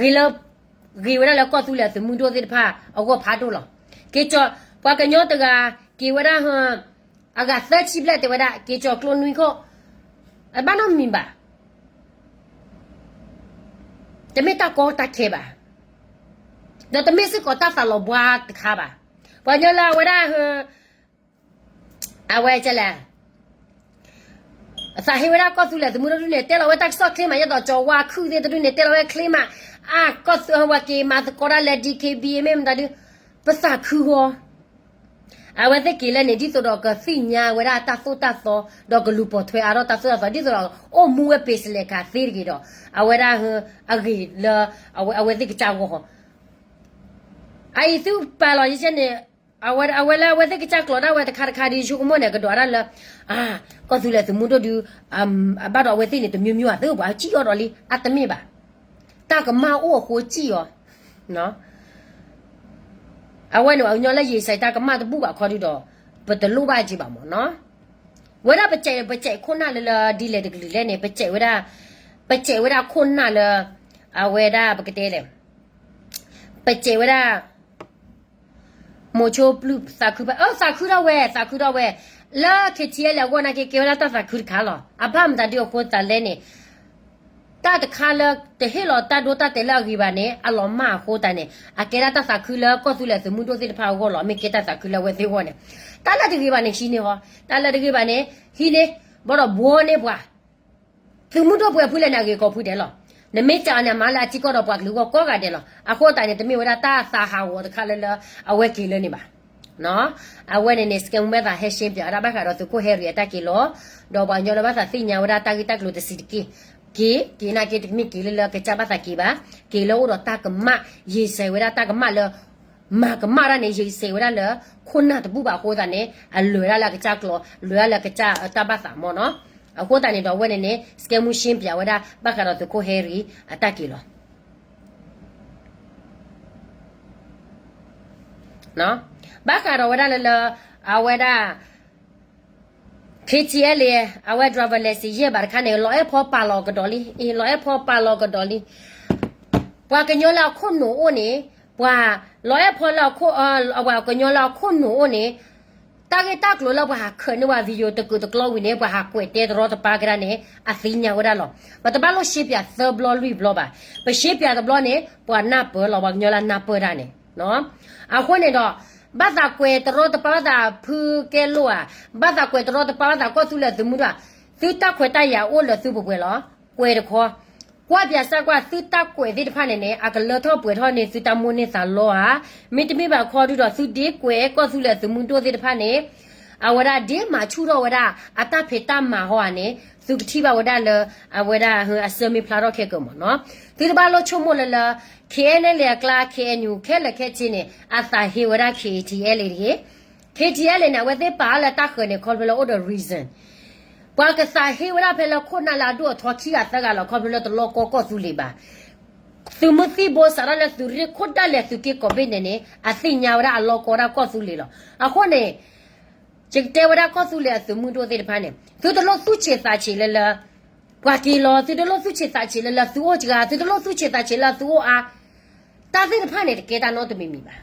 ၤလၢ ဂ့ၤဝဲဒၣ်လၢကီၢ်သူလ့ၤအသုးမုၢ်ဒိၣ်သ့ၣ်တဖၣ်အဂီၢ်ဖးဒိၣ်လီၤ. က့ၤကၠီ, ပှၤကညီတဂၤ က့ၤဝဲဒၣ် အဂၤသၢဆံဘျဲၣ်တဲဝဲဒၣ် က့ၤကၠီကျိနွံခိၣ်, အဘၣ်နီတမံၤဘၣ်. တမ့ၢ်တၢ်ကီတၢ်ခဲဘၣ်, ဒီးတမ့ၢ်စ့ၢ်ကီးတၢ်သးလီၤဘှါတခါဘၣ်. ပှၤကညီလၢအဝဲဒၣ် အဝဲကလဲၣ်, သးဟ့ဝဲဒၣ်ကီၢ်သူလ့ၤသုးမုၢ်ဒိၣ်တဒုန့ၣ် တဲလီၤဝဲတၢ်ကစီၣ်ချ့မး, ယဲသိးကၠီဝါခုၣ်သ့ၣ်တဒုန့ၣ် တဲလီၤဝဲချ့မး, အါ ကီၢ်သူဝဲက့ၤမၤသကိးတၢ်လၢ DKBA မ့ၢ်မတၤဒု, ပသးခုဂီၤ အဝဲသ့ၣ်က့ၤလၢန့ၣ် ဒ်သိးဒီးကသ့ၣ်ညါဝဲဒၣ်တၢ်သိၣ်တၢ်သီ, ဒီးကလူၤပိာ်ထွဲအါထီၣ်တၢ်သိၣ်တၢ်သီ, ဒ်သိးဒီးအိၣ်မူဝဲပ့ၤစလဲၤခးသ့တဂ့ၤဒီး, အဝဲဒၣ် အဂ့ၤလၢ အဝဲသ့ၣ်ကစၢ်ဂီၢ်ဃီ, အအံၤသုပာ်လီၤယကဲန့ၣ်, အဝဲလၢအဝဲသ့ၣ်ကစၢ်ကျိးဒၣ်ဝဲတခါတခါဒီး ယဆိကမိၣ်န့ၣ် ကဒွးဒၣ်လၢ ကီၢ်သူလ့ၤသုးမုၢ်ဒိၣ်ဒုး အဘၣ်ဒီးအဝဲသ့ၣ်န့ၣ် တမျိုးမျိုး အသ့ၣ်ပှၤစံၣ်အီၤဒီးလံ အတမ့ၢ်ဘၣ်. တၢ်ကမၣ်အိၣ်အဃိစံၣ်အီၤ အဝဲန့ၣ် ပှၤကညီလၢယံာ်စၢ်တၢ်ကမၣ်တဘူၣ်ဘၣ်ခီဒုဒီး ပတလိၣ်ဘၣ်က့ၤဘၣ်မ့ၢ်နီၤ. ဝဲဒၣ်ပစဲး ပစဲးခိၣ်နၢ်လၢလၢဒ်လဲၣ်တကလုာ်လဲၣ်န့ၣ် ပစဲးဝဲဒၣ် ပစဲးဝဲဒၣ်ခိၣ်နၢ်လၢ အဝဲဒၣ်ပကတဲလဲၣ် ပစဲးဝဲဒၣ် မိၤဆိပျုၢ်သးခုဖး အၢ သးခုထီၣ်ဝဲ သးခုထီၣ်ဝဲ လၢ KTLA အဂီၢ်နာ်က့ ကဲဝဲဒၣ်တၢ်သးခုတခါလီၤ. အဘၣ်မတၤဒုအဃိသတးလဲၣ်န့ၣ် တၢ်တခါလၢ တဟ့ၣ်လီၤတၢ်ဒိတၢ်တဲာ်လၢအဂ့ၤဘၣ်န့ၣ် အလီၤမၢ်အဃိသတးန့ၣ် အကဲဒၣ်တၢ်သးခုလၢကီၢ်သူလ့ၤသုးမုၢ်ဒိၣ်သ့ၣ်တဖၣ်အဂီၢ်လီၤ. မ့ၢ်ကဲတၢ်သးခုလၢအဝဲသ့ၣ်အဂီၢ်န့ၣ် တၢ်လၢတဂ့ၤဘၣ်န့ၣ် ဟံးန့ၢ်ဟီ, တၢ်လၢတဂ့ၤဘၣ်န့ၣ် ဟံးန့ၢ် ဘၣ်ဒီးဘှီန့ၢ်ပှၤ သုးမုၢ်ဒိၣ်ပှဲၤဖုလဲၣ်န့ၣ် အဂ့ၤကိးဖုဒဲးလီၤ. နမ့ၢ်စးန့ၣ် အမၤလၢအထံကီၢ်ဒီးပှၤကလုာ်အဂီၢ်ကိးဂၤဒဲးလီၤ. အဃိသတးန့ၣ် တမ့ၢ်ဝဲဒၣ်တၢ်သးဟးဂီၤတခါလၢလၢ အဝဲက့ၤလၢန့ၣ်ဘၣ်. အဝဲန့ၣ်န့ၣ် စကဲမူမဲသးဟဲရှင်းပြဝဲဒၣ်ဘၣ်ဃးဒီးသုးခိၣ်ဟဲရံၤအတၢ်က့ၤလီၤ. ဒီးပှၤကညီလၢဘၣ်သးသ့ၣ်ညါဝဲဒၣ်တၢ်ဂ့ၢ်တၢ်ကျိၤတဆံးတက့ၢ်. က့ၤ က့ၤနာ်က့ တမ့ၢ်က့ၤလၢလၢကစၢ်ဘၣ်သးက့ၤဘၣ်, က့ၤလၢအိၣ်ဒီးတၢ်ကမၣ်, ယံာ်စဲးဝဲဒၣ်တၢ်ကမၣ်လၢ မၤကမၣ်တၢ်န့ၣ် ယံာ်စဲးဝဲဒၣ်လၢ ခိၣ်နၢ်တဘူၣ်ဘၣ်အဃိသတးန့ၣ် အလဲၤဒၣ်လၢအကစၢ်ကျိာ် လဲၤဒၣ်လၢကစၢ်တၢ်ဘၣ်သးမ့ၢ်နီၤ. အဃိသတးန့ၣ်ဒီးအဝဲန့ၣ်န့ၣ် စကဲမူရှင်းပြဝဲဒၣ် ဘၣ်ဃးဒီးသုးခိၣ်ဟဲရံၤအတၢ်က့ၤလီၤ ဘၣ်ဃးဒီးဝဲဒၣ်လၢလၢ အဝဲဒၣ် ခ့ထံအဲလ့ အဝဲ driver license ယဲၢ်ဘးတခါန့ၣ် လီၤအဲၣ်ဖီပာ်လီၤကဒီးလံ, လီၤအဲၣ်ဖီပာ်လီၤကဒီးလံ. ပှၤကညီလၢအခိၣ်နူာ်အိၣ်န့ၣ်, ပှၤလီၤအဲၣ်ဖီလၢအခိၣ်, ပှၤကညီလၢအခိၣ်နူာ်အိၣ်န့ၣ်, တၢ်ဂ့ၢ်တၢ်ကျိၤလၢပှၤဟးခၢးန့ၢ်ဝဲ video တကုာ်တကျီဝံၤန့ၣ် ပှၤဟးကွဲးတဲတရီတပါကဒါန့ၣ် အသ့ၣ်ညါဝဲဒၣ်လီၤ. ပတဘၣ်လိၣ်ရှ့ပၠးသၢဘျီလွံၢ်ဘျီဘၣ်. ပရှ့ပၠးတဘျီန့ၣ် ပှၤနၢ်ပၢၢ်လီၤ ပှၤကညီလၢနၢ်ပၢၢ်တၢ်န့ၣ် အဃိန့ၣ်ဒီး ဘၣ်သးကွဲးတရီတပါ ဘၣ်သးဖုကဲလိာ်ဧါ, ဘၣ်သးကွဲးတရီတပါ ဘၣ်သးကီၢ်သူလ့ၤအသုးမုၢ်ဒိၣ်ဧါ, သုတၢ်ခွဲးတၢ်ယာ်အိၣ်လၢသုပှဲၤပှဲၤလီၤ. ကွဲးတခီ, ကွၢ်ပၠးစၢ်ကွၢ် သုတၢ်ကွဲးသ့ၣ်တဖၣ်န့ၣ်န့ၣ် အကလၢထီၣ်ပှဲၤထီၣ်န့ၢ်သုတၢ်မိၣ်န့ၢ်သးလီဧါ. မ့တမ့ၢ်ဘၣ်ခီဒုဒီး သုဒ့ကွဲးကီၢ်သူလ့ၤအသုးမုၢ်ဒိၣ်သ့ၣ်တဖၣ်န့ၣ် အဝဲဒၣ်ဒ့မၤဆူၣ်ထီၣ်ဝဲဒၣ် အတၢ်ဖံးတၢ်မၤဟီဧါန့ၣ် သုကထံၣ်ဘၣ်ဝဲဒၣ်လၢ အဝဲဒၣ်အဆၢမ့ၢ်ဖျါထီၣ်ခဲကၢၤမ့ၢ်နီၤ. သုတဘၣ်လိၣ်ဆိကမိၣ်လၢလၢ ခ့အဲၣ်နဲၣ်လ့အကျါ ခ့အဲၣ်ယူၣ် ခဲလၢာ်ခဲဆ့န့ၣ် အသးဟ့ဝဲဒၣ် ခ့ထံအဲလ့တဂ့ၤ. ခ့ထံအဲလ့န့ၣ် အဝဲသ့ၣ်ပာ်အီၤလၢတၢ်ဃၢၤန့ၣ် ခီဖျိလၢအိၣ်ဒီး reason ပှၤကသးဟ့ဝဲဒၣ်ဖဲလၢခိၣ်နၢ်လၢအဒိၣ်အထီခံဂၤသၢဂၤလီၤ ခီဖျိလၢတလီၢ်ကီကီၢ်သူလ့ၤဘၣ်. သုးမုၢ်သံၣ်ဘိစးထီၣ်လၢသုးရ့ၣ်ခိၣ်ဒၣ်လဲာ်သုးက့ကိးဘ့ၣ်န့ၣ်န့ၣ် အသ့ၣ်ညါဝဲဒၣ်အလီၢ်ကီဒၣ်ကီၢ်သူလ့ၤလီၤ. အဃိန့ၣ် ယကတဲဝဲဒၣ်ကီၢ်သူလ့ၤအသုးမုၢ်ဒိၣ်သ့ၣ်တဖၣ်န့ၣ် သုတလိၣ်သူၣ်ဆံးသးဆံးလၢလၢ ပှၤက့ၤလီၤ, သုတလိၣ်သူၣ်ဆံးသးဆံးလၢလၢသုအိၣ်စှၤ, သုတလိၣ်သူၣ်ဆံးသးဆံးလၢသုအိၣ်အါ, တၢ်သ့ၣ်တဖၣ်န့ၣ် တကဲတၢ်နီတမံၤမံၤဘၣ်.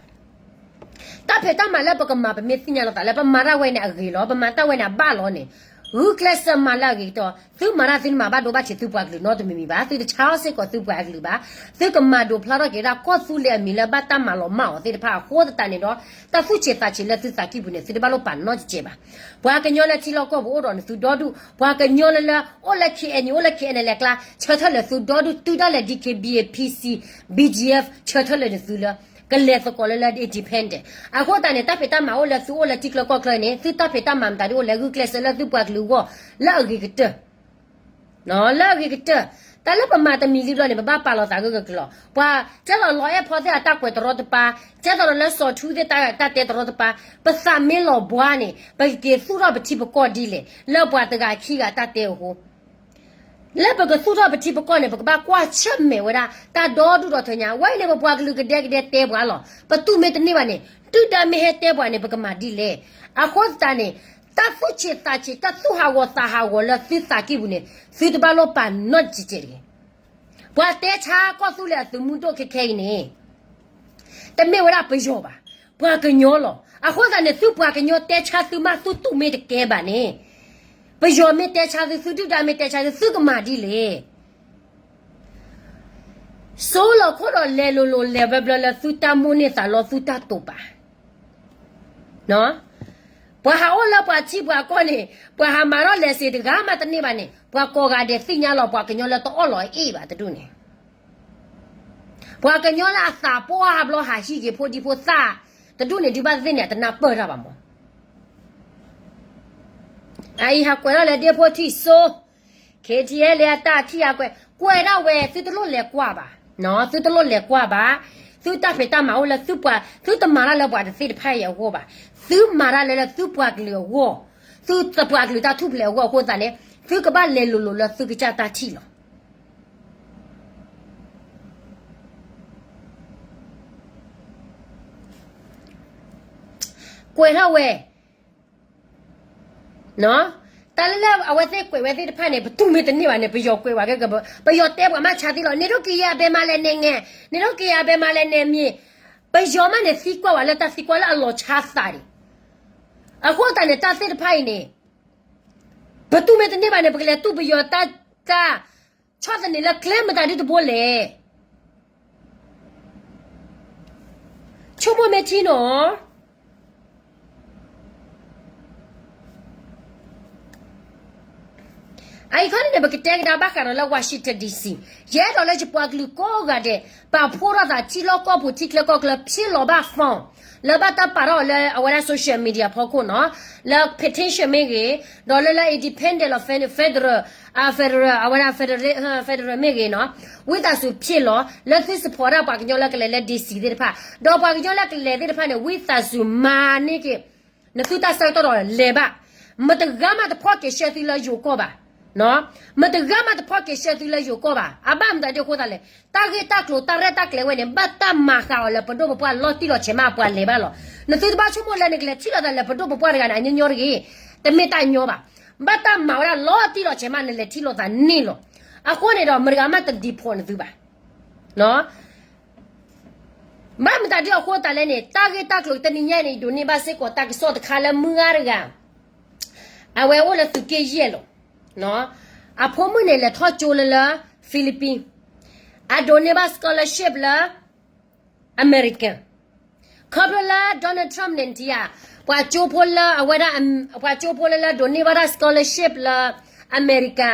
တၢ်ဖံးတၢ်မၤလၢပကမၤ ပမ့ၢ်သ့ၣ်ညါလီၤသးလၢ ပမၤတၢ်ဝဲန့ၣ်အဂ့ၤလီၤ, ပမၤတၢ်ဝဲန့ၣ်အဘၣ်လီၤန့ၣ်, ဂုာ်ကျဲးစၢးမၤလၢအဂ့ၤကတၢၢ်, သုမၤတၢ်သုတမၤဘၣ်ဒိဘၣ်ထံးသုပှၤကလုာ်နီတမံၤမံၤဘၣ်, သုတဆါအီၣ်စ့ၢ်ကီးသုပှၤကလုာ်ဘၣ်, သုကမၤဒိးဖျါထီၣ်က့ၤဒၣ်ကီၢ်သူလ့ၤအမံၤလၢဘၣ်တၢ်မၤလီၤမၢ်အီၤသ့ၣ်တဖၣ်အဃိသတးန့ၣ်ဒီး တၢ်သူၣ်ဆံးသးဆံးလၢသုသးကံၢ်ပူၤန့ၣ် သုတဘၣ်လိၣ်ပာ်နီတစဲးဘၣ်. ပှၤကညီလၢထံလီၢ်ကီၢ်ပူၤအိၣ်ဒီးနသုဒီဒူၣ်, ပှၤကညီလၢလၢ အိၣ်လၢ ခ့အဲၣ်ယူၣ် အိၣ်လၢ ခ့အဲၣ်နဲၣ်လ့အကျါ ဆၢထၢၣ်လၢသုဒီဒူၣ်, တုၤဒၣ်လဲာ် ဒံၣ်ခ့ၣ် ဘံၣ်အ့ၣ် ဖံၣ်စံၣ် ဘံၣ်ကၠံၣ်အ့ၣ် ဆၢထၢၣ်လၢနသုလၢ ကလဲၤသကိးလၢလၢ independent. အဃိသတးန့ၣ် တၢ်ဖံးတၢ်မၤအိၣ်လၢသုအိၣ်လၢထံချၢကီၢ်ချၢန့ၣ် သုတၢ်ဖံးတၢ်မၤမတၤဒ်အိၣ်လဲၣ်, ဂုာ်ကျဲးစၢးလၢသုပှၤကလုာ်အဂီၢ် လၢအဂ့ၤကတၢၢ် လၢအဂ့ၤကတၢၢ်, တၢ်လၢပမၤတမံၤလံဘျီန့ၣ် ပဘၣ်ပာ်လီၤသးဂၢၢ်ဂၢၢ်ကျၢၤကျၢၤလီၤ. ပှၤကဲသိးလီၤအဲၣ်ဖီသ့ၣ်အတၢ်ကွဲးတရီတပါ, ကဲသိးဒီးလၢစီၤထူသ့ၣ်တၢ်တဲတရီတပါ, ပသးမ့ၢ်လီၤဘှါန့ၣ် ပကက့ၤသူၣ်ထီၣ်ပထံပကီၢ်ဒ်လဲၣ် လၢပှၤတဂၤခံဂၤတၢ်တဲအဃိ လၢပကသူၣ်ထီၣ်ပထံပကီၢ်န့ၣ် ပကဘၣ်ကွၢ်ဆၢၣ်မဲာ်ဝဲဒၣ် တၢ်ဒီဒူၣ်ဒီထၢညါ, ဝဲအံၤန့ၣ် ပပှၤကလုာ်ကဒဲကဒဲတဲပှၤလီၤ. ပတူၢ်မ့ၢ်တန့ၢ်ဘၣ်န့ၣ် ဒုၣ်ဒါမ့ၢ်ဟဲတဲပှၤန့ၣ် ပကမၤဒ်လဲၣ်. အဃိသတးန့ၣ် တၢ်သူၣ်ဆံးသးဆံး တၢ်သူၣ်ဟးဂီၤသးဟးဂီၤလၢသုသးကံၢ်ပူၤန့ၣ် သုတဘၣ်လိၣ်ပာ်နီတစဲးတဂ့ၤ. ပှၤတဲဆါကီၢ်သူလ့ၤအသုးမုၢ်ဒိၣ်ခဲခဲအံၤန့ၣ် တမ့ၢ်ဝဲဒၣ်ပယီၤဘၣ်, ပှၤကညီလီၤ. အဃိသတးန့ၣ် သုပှၤကညီတဲဆါသုမး သုတူၢ်မ့ၢ်တကဲဘၣ်န့ၣ်, ပယီၤမ့ၢ်တဲဆါသု, သုဒုၣ်ဒါမ့ၢ်တဲဆါသု, သုကမၤဒ်လဲၣ်. စိလီၤခိၣ်ဒီးလဲၤလိၤလိၤ လဲၤဘျၢဘျၢလၢသုတၢ်မိၣ်န့ၢ်သးလီ သုတၢ်တိာ်ပာ် ပှၤဟးအိၣ်လၢပှၤထံပှၤကီၢ်န့ၣ် ပှၤဟးမၤထီၣ်လဲၤစ့တဂၤမးတန့ၢ်ဘၣ်န့ၣ် ပှၤကိးဂၤဒဲးသ့ၣ်ညါလီၤ ပှၤကညီလၢတအီၣ်လီၤအ့ၣ်ဘၣ်တဒူၣ်န့ၣ်, ပှၤကညီလၢအသးပှၢ်ဟးဘျီဟးဟံးက့ၤဖိဒံဖိသၣ် တဒူၣ်န့ၣ် ဒုးဘၣ်သ့ၣ်န့ၣ် အတနၢ်ပၢၢ်တၢ်ဘၣ်မး. အအံၤဟးကွဲးထီၣ်လၢဒ့ဖိထံၣ်စိ ခ့ထံအဲလ့အတၢ်ထံၣ်အကွဲး ကွဲးဒၣ်ဝဲ သုတလိၣ်လဲၤကွၢ်ဘၣ်, သုတလိၣ်လဲၤကွၢ်ဘၣ်, သုတၢ်ဖံးတၢ်မၤအိၣ်လၢသုပှၤ, သုတမၤတၢ်လၢပှၤတသ့ၣ်တဖၣ်အံၤအဂီၢ်ဘၣ်, သုမၤတၢ်လၢလၢသုပှၤကလုာ်အဂီၢ်, သုပှၤကလုာ်တၢ်ထူၣ်ဖျဲးအဂီၢ်အဃိသတးန့ၣ် သုကဘၣ်လဲၤလိၤလိၤလၢသုကစၢ်တၢ်ထံၣ်လီၤ. ကွဲးထီၣ်ဝဲ တၢ်လၢလၢအဝဲသ့ၣ်ကွဲးဝဲသ့ၣ်တဖၣ်န့ၣ် ပတူၢ်မ့ၢ်တန့ၢ်ဘၣ်န့ၣ် ပယီၤကွဲးဝဲကဲကဲ ပယီၤတဲပှၤမးဆါသ့လီၤ. န့ၣ်ဒိၣ်ကယၤအဘဲမၤလဲၣ်နဲၣ်ငဲၤ, န့ၣ်ဒိၣ်ကယၤအဘဲမၤလဲၣ်နဲၣ်မံၤ, ပယီၤမးန့ၣ်သံကွၢ်ဝဲလၢတၢ်သံကွၢ်လၢအလီၤဆါသးဒံး. အဃိသတးန့ၣ် တၢ်သ့ၣ်တဖၣ်အံၤန့ၣ် ပတူၢ်မ့ၢ်တန့ၢ်ဘၣ်န့ၣ် ပကလဲၤတူၢ်ပယီၤတၢ်, တၢ်, ဆီၣ်သနံးလၢကျဲမတၤဒ်တဘိလဲၣ်. ဆိကမိၣ်မ့ၢ်ထံနီၤ. အ အအံၤခီန့ၣ်န့ၣ် ပကတဲကဒါဘၣ်ဃးဒီးလၢ Washington D C, ယအဲၣ်ဒိးလၢယပှၤကလုာ်ကိးဂၤဒဲး ပာ်ဖှိၣ်ထီၣ်သးထံလီၢ်ကီၢ်ပူၤ ထံချၢကီၢ်ချၢ ဖျ့လီၤဘၣ် form လၢဘၣ်တၢ်ပာ်ထီၣ်အီၤလၢအဝဲဒၣ် social media ဖီခိၣ်နီၤ, လၢ petition မ့ၢ်ဂ့ၤ, ဒီးလၢလၢ independent လီၤ federal, federal အဝဲဒၣ် federal, federal မ့ၢ်ဂ့ၤနီၤ, ဝံသးစူၤဖျ့လီၤ လၢသု support ဒၣ်ပှၤကညီလၢကလဲၤလၢ D C သ့ၣ်တဖၣ်, ဒီးပှၤကညီလၢကလဲၤသ့ၣ်တဖၣ်န့ၣ် ဝံသးစူၤမၤန့ၢ်က့ၤ နသုတၢ်ဆၢကတီၢ်ဒီးလဲၤဘၣ်, မတဂၤမးတဖီၣ်က့ၤရှဲသုလၢယိၤကီၢ်ဘၣ်, မတဂၤမးတဖီၣ်က့ၤရှဲသုလၢယိၤကီၢ်ဘၣ်, အဘၣ်မတၤဒ်အဃိသတးလဲၣ်, တၢ်ဂ့ၢ်တၢ်ကျိၤတၢ်ရဲၣ်တၢ်ကျဲၤဝဲန့ၣ် ဘၣ်တၢ်မၤဃာ်အီၤလၢပဒိၣ်ပပှၢ်လီၤတံၢ်လီၤဆဲးမး ပှၤလဲၤဘၣ်လီၤ, နသုတဘၣ်ဆိကမိၣ်လၢနကလဲၤထံၣ်လိာ်သးလၢပဒိၣ်ပပှၢ်တဂၤန့ၣ် အညီညီတဂ့ၤ, တမ့ၢ်တၢ်ညီဘၣ်, ဘၣ်တၢ်မၤဝဲဒၣ်လီၤတံၢ်လီၤဆဲးမး နလဲၤထံၣ်လိာ်သးန့ၣ်လီၤ, အဃိန့ၣ်ဒီး မတဂၤမးတ deport နသုဘၣ် ဘၣ်မတၤဒ်အဃိသတးလဲၣ်န့ၣ် တၢ်ဂ့ၢ်တၢ်ကျိၤတနံၤညါအံၤန့ၣ် ယဒိးန့ၢ်ဘၣ်စ့ၢ်ကီးတၢ်ကစီၣ်တခါလၢမုၢ်ဂၤတဂၤ အဝဲအိၣ်လၢသုးက့ယဲၢ်လီၤ. အဖိမုၣ်န့ၣ် လဲၤထီၣ်ကၠိလၢလၢ Philippines, အဒိးန့ၢ်ဘၣ် scholarship လၢ American, ခီဖျိလၢ Donald Trump န့ၣ် နထံၣ်ဧါ, ပှၤကၠိဖိလၢအဝဲဒၣ် ပှၤကၠိဖိလၢလၢဒိးန့ၢ်ဘၣ်တၢ် scholarship လၢ America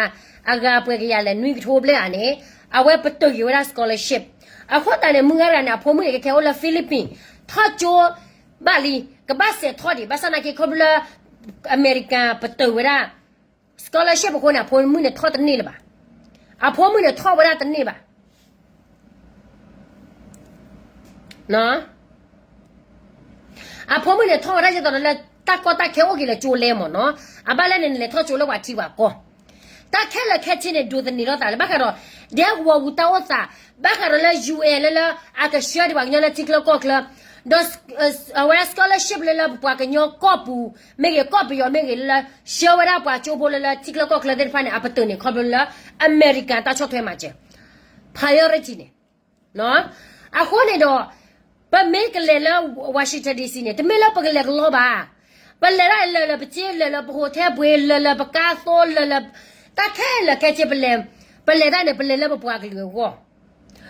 အဂၤပှဲၤကယၤလဲၣ် နွံကထိဘျဲၣ်ဧါန့ၣ် အဝဲပတုာ်က့ၤဝဲဒၣ် scholarship, အဃိသတးန့ၣ် မုၢ်ဂၤတဂၤန့ၣ် အဖိမုၣ်န့ၣ် ကဲခဲအိၣ်လၢ Philippines, ထီၣ်ကၠိဘၣ်လံ, ကဘၣ်စဲးထီၣ်ဒံး ဘၣ်ဆၣ်နာ်က့ခီဖျိလၢ America ပတုာ်ဝဲဒၣ် scholarship အဃိန့ၣ် အဖိမုၣ်န့ၣ်ထီၣ်တန့ၢ်လၢၤဘၣ်, အဖိမုၣ်န့ၣ်ထီၣ်ဝဲဒၣ်တန့ၢ်ဘၣ် အဖိမုၣ်န့ၣ် ထီၣ်ဝဲဒၣ်ဒ်သိးဒီးလၢ တၢ်ကီတၢ်ခဲအိၣ်က့ၤလၢကၠိလဲမ့ၢ်နီၤ, အဘၣ်လဲၣ်န့ၣ် နလဲၤထီၣ်ကၠိလၢပှၤထံပှၤကီၢ်, တၢ်ခဲလၢာ်ခဲဆ့န့ၣ် ဒိးသန့ၤထီၣ်သးလၢ ဘၣ်ဃးဒီး ဒဲကဝီၤပူၤတၢ်အိၣ်သး, ဘၣ်ဃးဒီးလၢ ယူၢ်အဲၣ် လၢလၢ အကဆှၢဒံးပှၤကညီလၢထံချၢကီၢ်ချၢ, ဒီး အဝဲဒၣ် scholarship လၢလၢပပှၤကညီကီၢ်ပူၤ မ့ၢ်ဂ့ၤ ကီၢ်ပယီၤမ့ၢ်ဂ့ၤ လၢလၢ ဆှၢဝဲဒၣ်ပှၤကၠိဖိလၢလၢထံချၢကီၢ်ချၢသ့ၣ်တဖၣ်န့ၣ် အပတုာ်န့ၣ် ခီဖျိလၢ America တၢ်ဆီၣ်ထွဲမၤစၢၤ priority န့ၣ် အဃိန့ၣ်ဒီး ပမ့ၢ်ကလဲၤလၢ Washington D C န့ၣ် တမ့ၢ်လၢပကလဲၤကလီဘၣ်, ပလဲၤဒၣ်လၢာ်လၢပစ့ လၢာ်လၢပ hotel ပှ့ၤ လၢာ်လၢပကါသိ လၢာ်လၢ တၢ်ခဲလၢာ်ခဲဆ့ပလဲၤ, ပလဲၤတၢ်န့ၣ် ပလဲၤလၢပပှၤကလုာ်အဂီၢ်,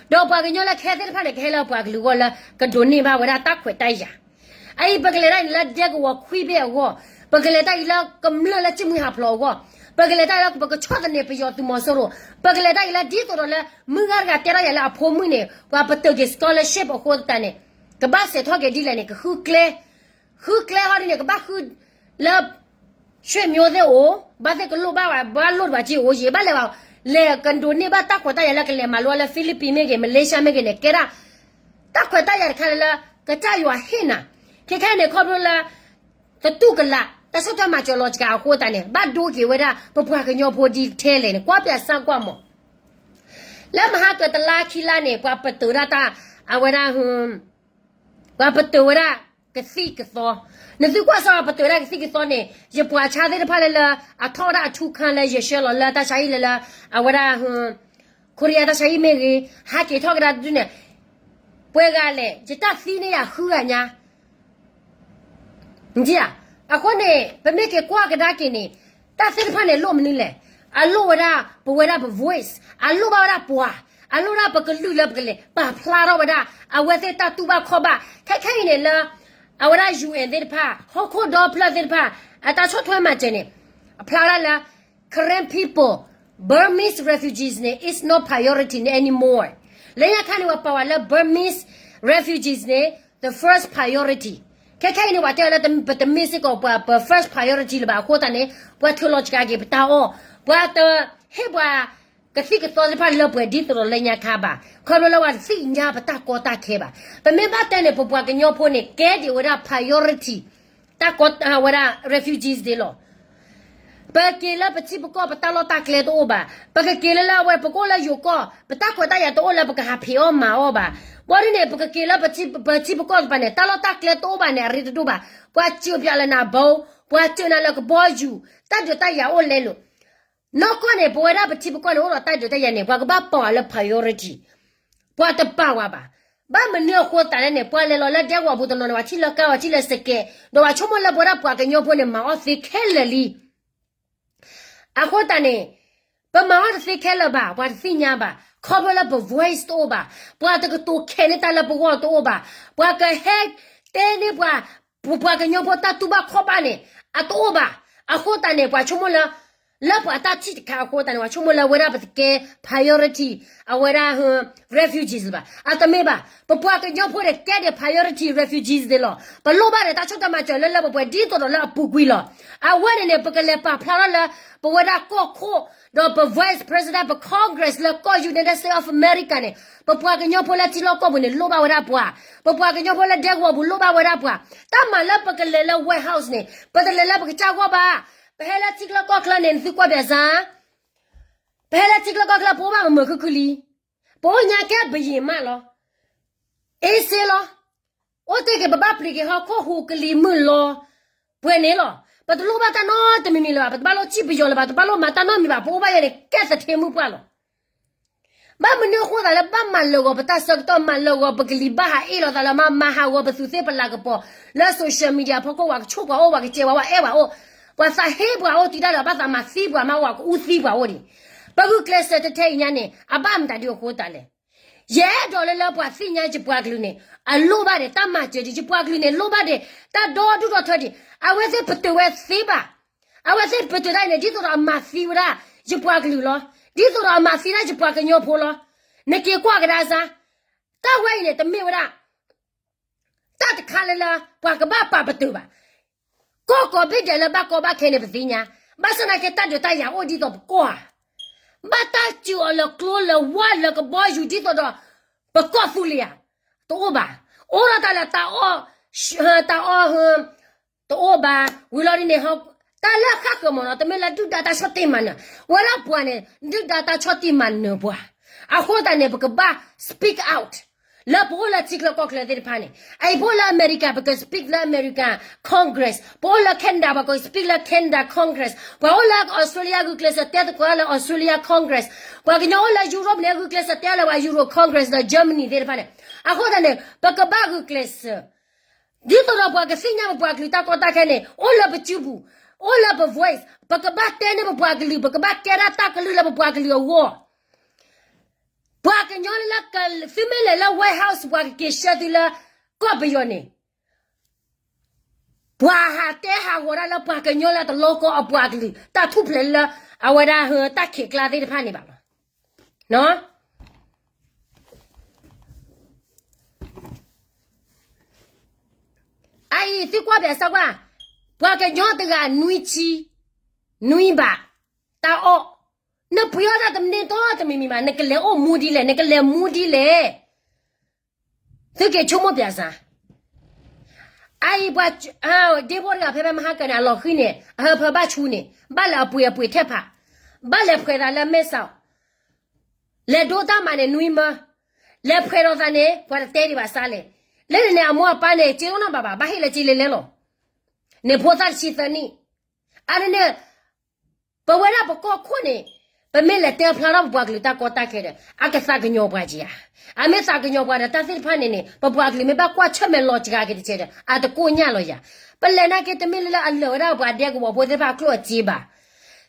ဒီးပှၤကညီလၢခဲသ့ၣ်တဖၣ်န့ၣ် ကဟဲလၢပှၤကလုာ်အဂီၢ်လၢ ကဒိးန့ၢ်ဘၣ်ဝဲဒၣ်တၢ်ခွဲးတၢ်ယာ် အအံၤပကလဲၤတၢ်အံၤလၢဒဲကဝီၤခွံဘ့ၣ်အဂီၢ်, ပကလဲၤတၢ်အံၤလၢကမျၢၢ်လၢကၠံၣ်မှံဟးဖျိးအဂီၢ်, ပကလဲၤတၢ်အံၤလၢပကဆီၣ်သနံးပယီၤသုးမီၤစိရိၤ, ပကလဲၤတၢ်အံၤလၢဒ်သိးဒီးလၢ မုၢ်ဂၤတဂၤတဲထီၣ်ယၤလၢအဖိမုၣ်န့ၣ် ပှၤပတုာ်က့ၤ scholarship အဃိသတးန့ၣ်, ကဘၣ်စဲးထီၣ်က့ၤဒ်လဲၣ်န့ၣ် ကဃုကျဲ, ဃုကျဲဟီဒ်န့ၣ် ကဘၣ်ဃုလၢ ဆွေမျိုးသ့ၣ်အိၣ်, ဘၣ်သ့ၣ်ကလိၣ်ဘၣ်ဝဲ ဘၣ်လိၣ်တဘၣ်က့ၤအိၣ် ယဘၣ်လဲၤဘၣ်, လဲၤကဒိးန့ၢ်ဘၣ်တၢ်ခွဲးတၢ်ယာ်လၢကလဲၤမၤလိလၢ Philippines မ့ၢ်ဂ့ၤ Malaysia မ့ၢ်ဂ့ၤန့ၣ် ကဲဒၣ် တၢ်ခွဲးတၢ်ယာ်တခါလၢလၢ ကစၢ်ယွၤဟ့ၣ်နၤ, ခဲခဲအံၤန့ၣ် ခီဖျိလၢ တတူၢ်ကလာ် တၢ်ဆီၣ်ထွဲမၤစၢၤလီၤစှၤအဃိသတးန့ၣ် ဘၣ်ဒိက့ၤဝဲဒၣ် ပပှၤကညီဖိဒ်ထဲလဲၣ်န့ၣ် ကွၢ်ပၠးစၢ်ကွၢ်မး, လၢမဟါကတလါခံလါန့ၣ် ပှၤပတုာ်ဒၣ်တၢ် အဝဲဒၣ် ပှၤပတုာ်ဝဲဒၣ်ကသံၣ်ကသီ, နသုကွၢ်စ့ၢ်ကီးပတုာ်ဝဲဒၣ်ကသံၣ်ကသီန့ၣ် ယပှၤဆါသ့ၣ်တဖၣ်လၢလၢ အထီၣ်ဝဲဒၣ်အထူခါလၢယဆှၢလီၤလၢတၢ်ဆါဟံၣ်လၢလၢ အဝဲဒၣ် ခိရံယါတၢ်ဆါဟံၣ်မ့ၢ်ဂ့ၤ ဟးက့ၤထီၣ်ကဒါဒုန့ၣ် ပှဲၤဂၤလဲၣ် ယတၢ်သံန့ၢ်ယၤဃုဂၤညါ နထံၣ်ဧါ, အဃိန့ၣ် ပမ့ၢ်က့ၤကွၢ်ကဒါက့ၤန့ၣ် တၢ်သ့ၣ်တဖၣ်န့ၣ်လိၣ်မနုၤလဲၣ်, အလိၣ်ဝဲဒၣ် ပဝဲဒၣ်ပ voice, အလိၣ်ဘၣ်ဝဲဒၣ်ပှၤ, အလိၣ်ဒၣ်ပကလုာ်လၢပကလဲၤပာ်ဖျါထီၣ်ဝဲဒၣ် အဝဲသ့ၣ်တၢ်တူၢ်ဘၣ်ခီၣ်ဘၣ်, ခဲခဲအံၤန့ၣ်လၢ အဝဲဒၣ် ယူၢ်အဲၣ် သ့ၣ်တဖၣ် ဟီၣ်ခိၣ်ဒီဖျၢၣ်သ့ၣ်တဖၣ် အတၢ်ဆီၣ်ထွဲမၤစၢၤန့ၣ် အဖျါဝဲဒၣ်လၢ Karen people, Burmese refugees န့ၣ် is not priority anymore. လၢညါခါန့ၣ် ပှၤပာ်ဝဲလၢ Burmese refugees န့ၣ် the first priority. ခဲခဲအံၤန့ၣ် ပှၤတဲဝဲလၢ ပတမ့ၢ်စ့ၢ်ကီးပှၤ ပ first priority လၢၤဘၣ်အဃိသတးန့ၣ် ပှၤထုးလီၤစှၤက့ၤပတၢ်အီၣ်, ပှၤတဟ့ၣ်ပှၤကသံၣ်ကသီသ့ၣ်တဖၣ်လၢပှဲၤဒ်သိးဒီးလၢညါခါဘၣ်, ခီဖျိလၢပှၤတသ့ၣ်ညါပတၢ်ကီတၢ်ခဲဘၣ်. ပမ့ၢ်ဘၣ်တဲန့ၣ် ပပှၤကညီဖိန့ၣ် ကဲဒံးဝဲဒၣ် priority တၢ်ကီဝဲဒၣ် refugees ဒ်လီၤ. ပက့ၤလၢပထံပကီၢ် ပတၢ်လီၢ်တၢ်ကျဲတအိၣ်ဘၣ်. ပကက့ၤလၢလၢအဝဲ ပကအိၣ်လၢယိၤကီၢ် ပတၢ်ခွဲးတၢ်ယာ်တအိၣ်လၢပကဟးဖံးအီၣ်မၤအီၣ်ဘၣ်. ဘၣ်ဒ်န့ၣ် ပကက့ၤလၢပထံပကီၢ်တဖၣ်န့ၣ် တၢ်လီၢ်တၢ်ကျဲတအိၣ်ဘၣ်န့ၣ် အရ့တဒိၣ်ဘၣ်. ပှၤစၢးပၠးလၢနၤဘိ, ပှၤစၢးနၤလၢကဘီယူၤ, တၢ်ဒုးတၢ်ယၤအိၣ်လဲလိာ် နီၢ်ကီၢ်န့ၣ် ပဝဲဒၣ်ပထံပကီၢ်န့ၣ် အိၣ်ဒီးတၢ်ဒုးတၢ်ယၤန့ၣ် ပှၤကဘၣ်ပာ်ဝဲလၢ priority, ပှၤတပာ်ဝဲဘၣ်. ဘၣ်မနုၤအဃိသတးလဲၣ်န့ၣ် ပှၤလဲၤလီၤလၢဒဲကဝီၤပူၤတနီၤန့ၣ် ပှၤထံၣ်လၢကါ ပှၤထံၣ်လၢစကဲး ဒီးပှၤဆိကမိၣ်လၢပဝဲဒၣ်ပှၤကညီဖိန့ၣ် မၤအီၣ်သ့ခဲလၢာ်လံ. အဃိသတးန့ၣ် ပမၤအီၣ်တသ့ခဲလၢာ်ဘၣ်, ပှၤတသ့ၣ်ညါဘၣ်, ခီဖျိလၢပ voice တအိၣ်ဘၣ်, ပှၤတကတိၤခဲန့ၢ်တၢ်လၢပဂီၢ်တအိၣ်ဘၣ်, ပှၤကဟဲတဲန့ၢ်ပှၤ ပပှၤကညီဖိတၢ်တူၢ်ဘၣ်ခီၣ်ဘၣ်န့ၣ် အတအိၣ်ဘၣ်. အဃိသတးန့ၣ် ပှၤဆိကမိၣ်လၢ လၢပှၤတၢ်ထံၣ်တခါအဃိသတးန့ၣ် ပှၤဆိကမိၣ်လၢအဝဲဒၣ်ပတကဲ priority အဝဲဒၣ် refugees ဘၣ်. အတမ့ၢ်ဘၣ်. ပပှၤကညီဖိန့ၣ် ကဲဒံး priority refugees သ့လီၤ. ပလိၣ်ဘၣ်ဒီးတၢ်ဆိၣ်တၢ်မၤစၢၤလၢလၢပှဲၤပှဲၤ ဒ်သိးဒီးလၢအပူၤကွံာ်လီၤ. အဝဲန့ၣ်န့ၣ် ပကလဲၤပာ်ဖျါထီၣ်လၢ ပဝဲဒၣ်ကီၢ်ခိၣ် ဒီးပ vice president ပ Congress လၢကီၢ် United States of America န့ၣ် ပပှၤကညီဖိလၢထံလီၢ်ကီၢ်ပူၤန့ၣ် လိၣ်ဘၣ်ဝဲဒၣ်ပှၤ, ပပှၤကညီဖိလၢဒဲကဝီၤပူၤလိၣ်ဘၣ်ဝဲဒၣ်ပှၤ. တၢ်မၤလၢပကလဲၤလၢ White House န့ၣ် ပတလဲၤလၢပကစၢ်ဂီၢ်ဘၣ်. ပဟဲလၢထံချၢကီၢ်ချၢန့ၣ် နသုကွၢ်ဘၣ်စၢ်, ပဟဲလၢထံချၢကီၢ်ချၢ ပအိၣ်ဘၣ်မုာ်မုာ်ခုၣ်ခုၣ်လံ. ပအိၣ်ညါကဲဘယံာ်မးလီၤ. အ့စ့လီၤ. အိၣ်တ့ၢ်က့ၤပဘၣ်ပျံၤက့ၤဟီၣ်ခိၣ်ဟူးကလံၤမုၢ်လီၤ. ပှဲၤန့ၣ်လီၤ. ပတလိၣ်ဘၣ်တၢ်နီတမံၤမံၤလၢၤဘၣ်, ပတဘၣ်လိၣ်စံၣ်ပယီၤလၢၤဘၣ်, တဘၣ်လိၣ်မၤတၢ်နီတမံၤဘၣ်, ပအိၣ်ဘၣ်ယဲန့ၣ် ကဲသထ့မုၢ်ပှၢ်လီၤ. ဘၣ်မနုၤအဃိသတးလၢဘၣ်မၤလၢာ်ဂီၤပတၢ်ဆၢကတီၢ်, မၤလၢာ်ဂီၤပကလံၤ, ဘၣ်ဟးအ့ၣ်လိာ်သးလၢမၤ, မၤဟးဂီၤပသူးသ့ၣ်ပလၤကပီၤ, လၢ social media ဖီခိၣ် ပှၤကဆိၣ်ပှၤအိၣ်, ပှၤကစဲးပှၤ, ပှၤအဲၣ်ပှၤအိၣ်, ပှၤသးဟ့ပှၤအိၣ်တံၢ်တၢ်ဒီး ဘၣ်သးမၤသံပှၤမး, ပှၤကအူသံပှၤအိၣ်ဒံး. ပဂုာ်ကျဲးစၢးတထဲအံၤညါန့ၣ် အဘၣ်မတၤဒ်အဃိသတးလဲၣ်. ယအဲၣ်ဒိးလၢလၢပှၤသ့ၣ်ညါယပှၤကလုာ်န့ၣ် အလိၣ်ဘၣ်ဒီးတၢ်မၤစၢၤဒံး, ယပှၤကလုာ်န့ၣ် လိၣ်ဘၣ်ဒီးတၢ်ဒီဒူၣ်ဒီထၢဒံး. အဝဲသ့ၣ်ပတုာ်ဝဲသ့ဘၣ်. အဝဲသ့ၣ်ပတုာ်တၢ်အံၤန့ၣ် ဒ်သိးဒီးအမၤသံဝဲဒၣ်ယပှၤကလုာ်လီၤ. ဒ်သိးဒီးအမၤသံဒၣ်ယပှၤကညီဖိလီၤ. နက့ၤကွၢ်ကဒါစၢ်, တၢ်ဝဲအံၤန့ၣ် တမ့ၢ်ဝဲဒၣ် တၢ်တခါလၢလၢ ပှၤကဘၣ်ပာ်ပတုာ်ဘၣ်. ကီၢ်ကိးဘ့ၣ်ဒဲးလၢဘၣ်ကီဘၣ်ခဲန့ၣ် ပသ့ၣ်ညါ, ဘၣ်ဆၣ်သနာ်က့ တၢ်ဒုးတၢ်ယၤအိၣ်ဒ်သိးပကီၢ်ဧါ. ဘၣ်တၢ်စူၤအီၤလၢကျိလၢဝါလၢကဘီယူၤဒ်သိးဒီး ပကီၢ်သူလ့ၤဧါ. တအိၣ်ဘၣ်. အိၣ်ဒီးတၢ်လၢတၢ်အီၣ်, တၢ်အီၣ်, တအိၣ်ဘၣ်. ဝံၤလီၤဒ်န့ၣ် တၢ်လၢအဃၣ်ဃၢၤမးနီၤ တမ့ၢ်လၢဒုၣ်ဒါတၢ်ဆီၣ်တံၢ်မၤနၢၤ, ဝဲဒၣ်ပှၤန့ၣ် ဒုၣ်ဒါတၢ်ဆီၣ်တံၢ်မၤနၢၤပှၤ. အဃိသတးန့ၣ် ပကဘၣ် speak out လၢပအိၣ်လၢထံချၢကီၢ်ချၢသ့ၣ်တဖၣ်န့ၣ်. အအံၤပအိၣ်လၢအမဲရကၤ ပက speak လၢအမဲရကၤ Congress, ပအိၣ်လၢ Canada ပက speak လၢ Canada Congress, ပှၤအိၣ်လၢအီစထြ့လယါ ဂုာ်ကျဲးစၢးတဲသကိးလၢအီစထြ့လယါ Congress, ပှၤကညီအိၣ်လၢယူရိၣ်န့ၣ် ဂုာ်ကျဲးစၢးတဲလၢပှၤ Euro Congress ဒီး Germany သ့ၣ်တဖၣ်န့ၣ်. အဃိသတးန့ၣ် ပကဘၣ်ဂုာ်ကျဲးစၢး ဒ်သိးဒီးပှၤကသ့ၣ်ညါပပှၤကလုာ်တၢ်ကီတၢ်ခဲန့ၣ် အိၣ်လၢပစုပူၤ, အိၣ်လၢပ voice, ပကဘၣ်တဲန့ၢ်ပပှၤကလုာ်, ပကဘၣ်ကဲဒၣ်တၢ်ကလုၢ်လၢပပှၤကလုာ်အဂီၢ်. ပှၤကညီလၢ သုမ့ၢ်လဲၤလၢ White House ပှၤကက့ၤဆှၢသုလၢကီၢ်ပယီၤန့ၣ် ပှၤဟးတဲဟးဂီၤဒၣ်လၢပှၤကညီလၢတလီကီအပှၤကလုာ် တၢ်ထူၣ်ဖျဲးလၢ အဝဲဒၣ်တၢ်ခံးကျါသ့ၣ်တဖၣ်န့ၣ်ဘၣ်လီၤ. အအံၤသုကွၢ်ဘၣ်စၢ်ကွၢ်, ပှၤကညီတဂၤနွံဆံ, နွံဘး, တၢ်အီၣ်, နပှ့ၤအီၣ်တၢ်တန့ၢ်တီတမံၤမံၤဘၣ်, နကလဲၤအိၣ်မူဒ်လဲၣ်, နကလဲၤမူဒ်လဲၣ်. သုက့ၤဆိကမိၣ်ပၠးစၢ်. အအံၤပှၤ, ဒ့ဖိတဂၤဖဲဖဲမဟါကၢန့ၣ် အလီၤဃံၤန့ၣ် အဟၢဖၢဘၣ်ဆူန့ၣ် ဘၣ်လၢအပှ့ၤအပှ့ၤထဲဖး, ဘၣ်လဲၤဖှဲးသးလၢမဲာ်ဆှး, လဲၤဒိတၢ်မၤန့ၣ်နွံမၢ, လဲၤဖှဲးဒီးသးန့ၣ် ပှၤတတဲဒံးဘၣ်စၢ်လဲၣ်. လၢန့ၣ်န့ၣ် အမိၢ်အပၢ်န့ၣ် က့အိၣ်နီၢ်ဘၣ်ဘၣ် ဘၣ်ဟ့ၣ်လၢက့လဲၤလဲၤလီၤ. န့ၣ်ဖိသၣ်တဆံသၢနံၣ်, အန့ၣ်န့ၣ် ပဝဲဒၣ်ပကီၢ်ခိၣ်န့ၣ် ပမ့ၢ်လဲၤတဲဖျါထီၣ်ပပှၤကလုာ်တၢ်ကီတၢ်ခဲဒီး အကသးကညီၤပှၤက့ၤဧါ. အမ့ၢ်သးကညီၤပှၤဒီးတၢ်သ့ၣ်တဖၣ်န့ၣ်န့ၣ် ပပှၤကလုာ်မ့ၢ်ဘၣ်ကွၢ်ဆၢၣ်မဲာ်လီၤစှၤက့ၤတကဲးဒီး အတကိၣ်ညၣ်လီၤယၤ. ပလဲၤနာ်က့တမ့ၢ်လၢလၢအလၢာ်ဝဲဒၣ်ပှၤဒဲကဝီၤဖိသ့ၣ်တဖၣ်အကျိၣ်အစ့ဘၣ်.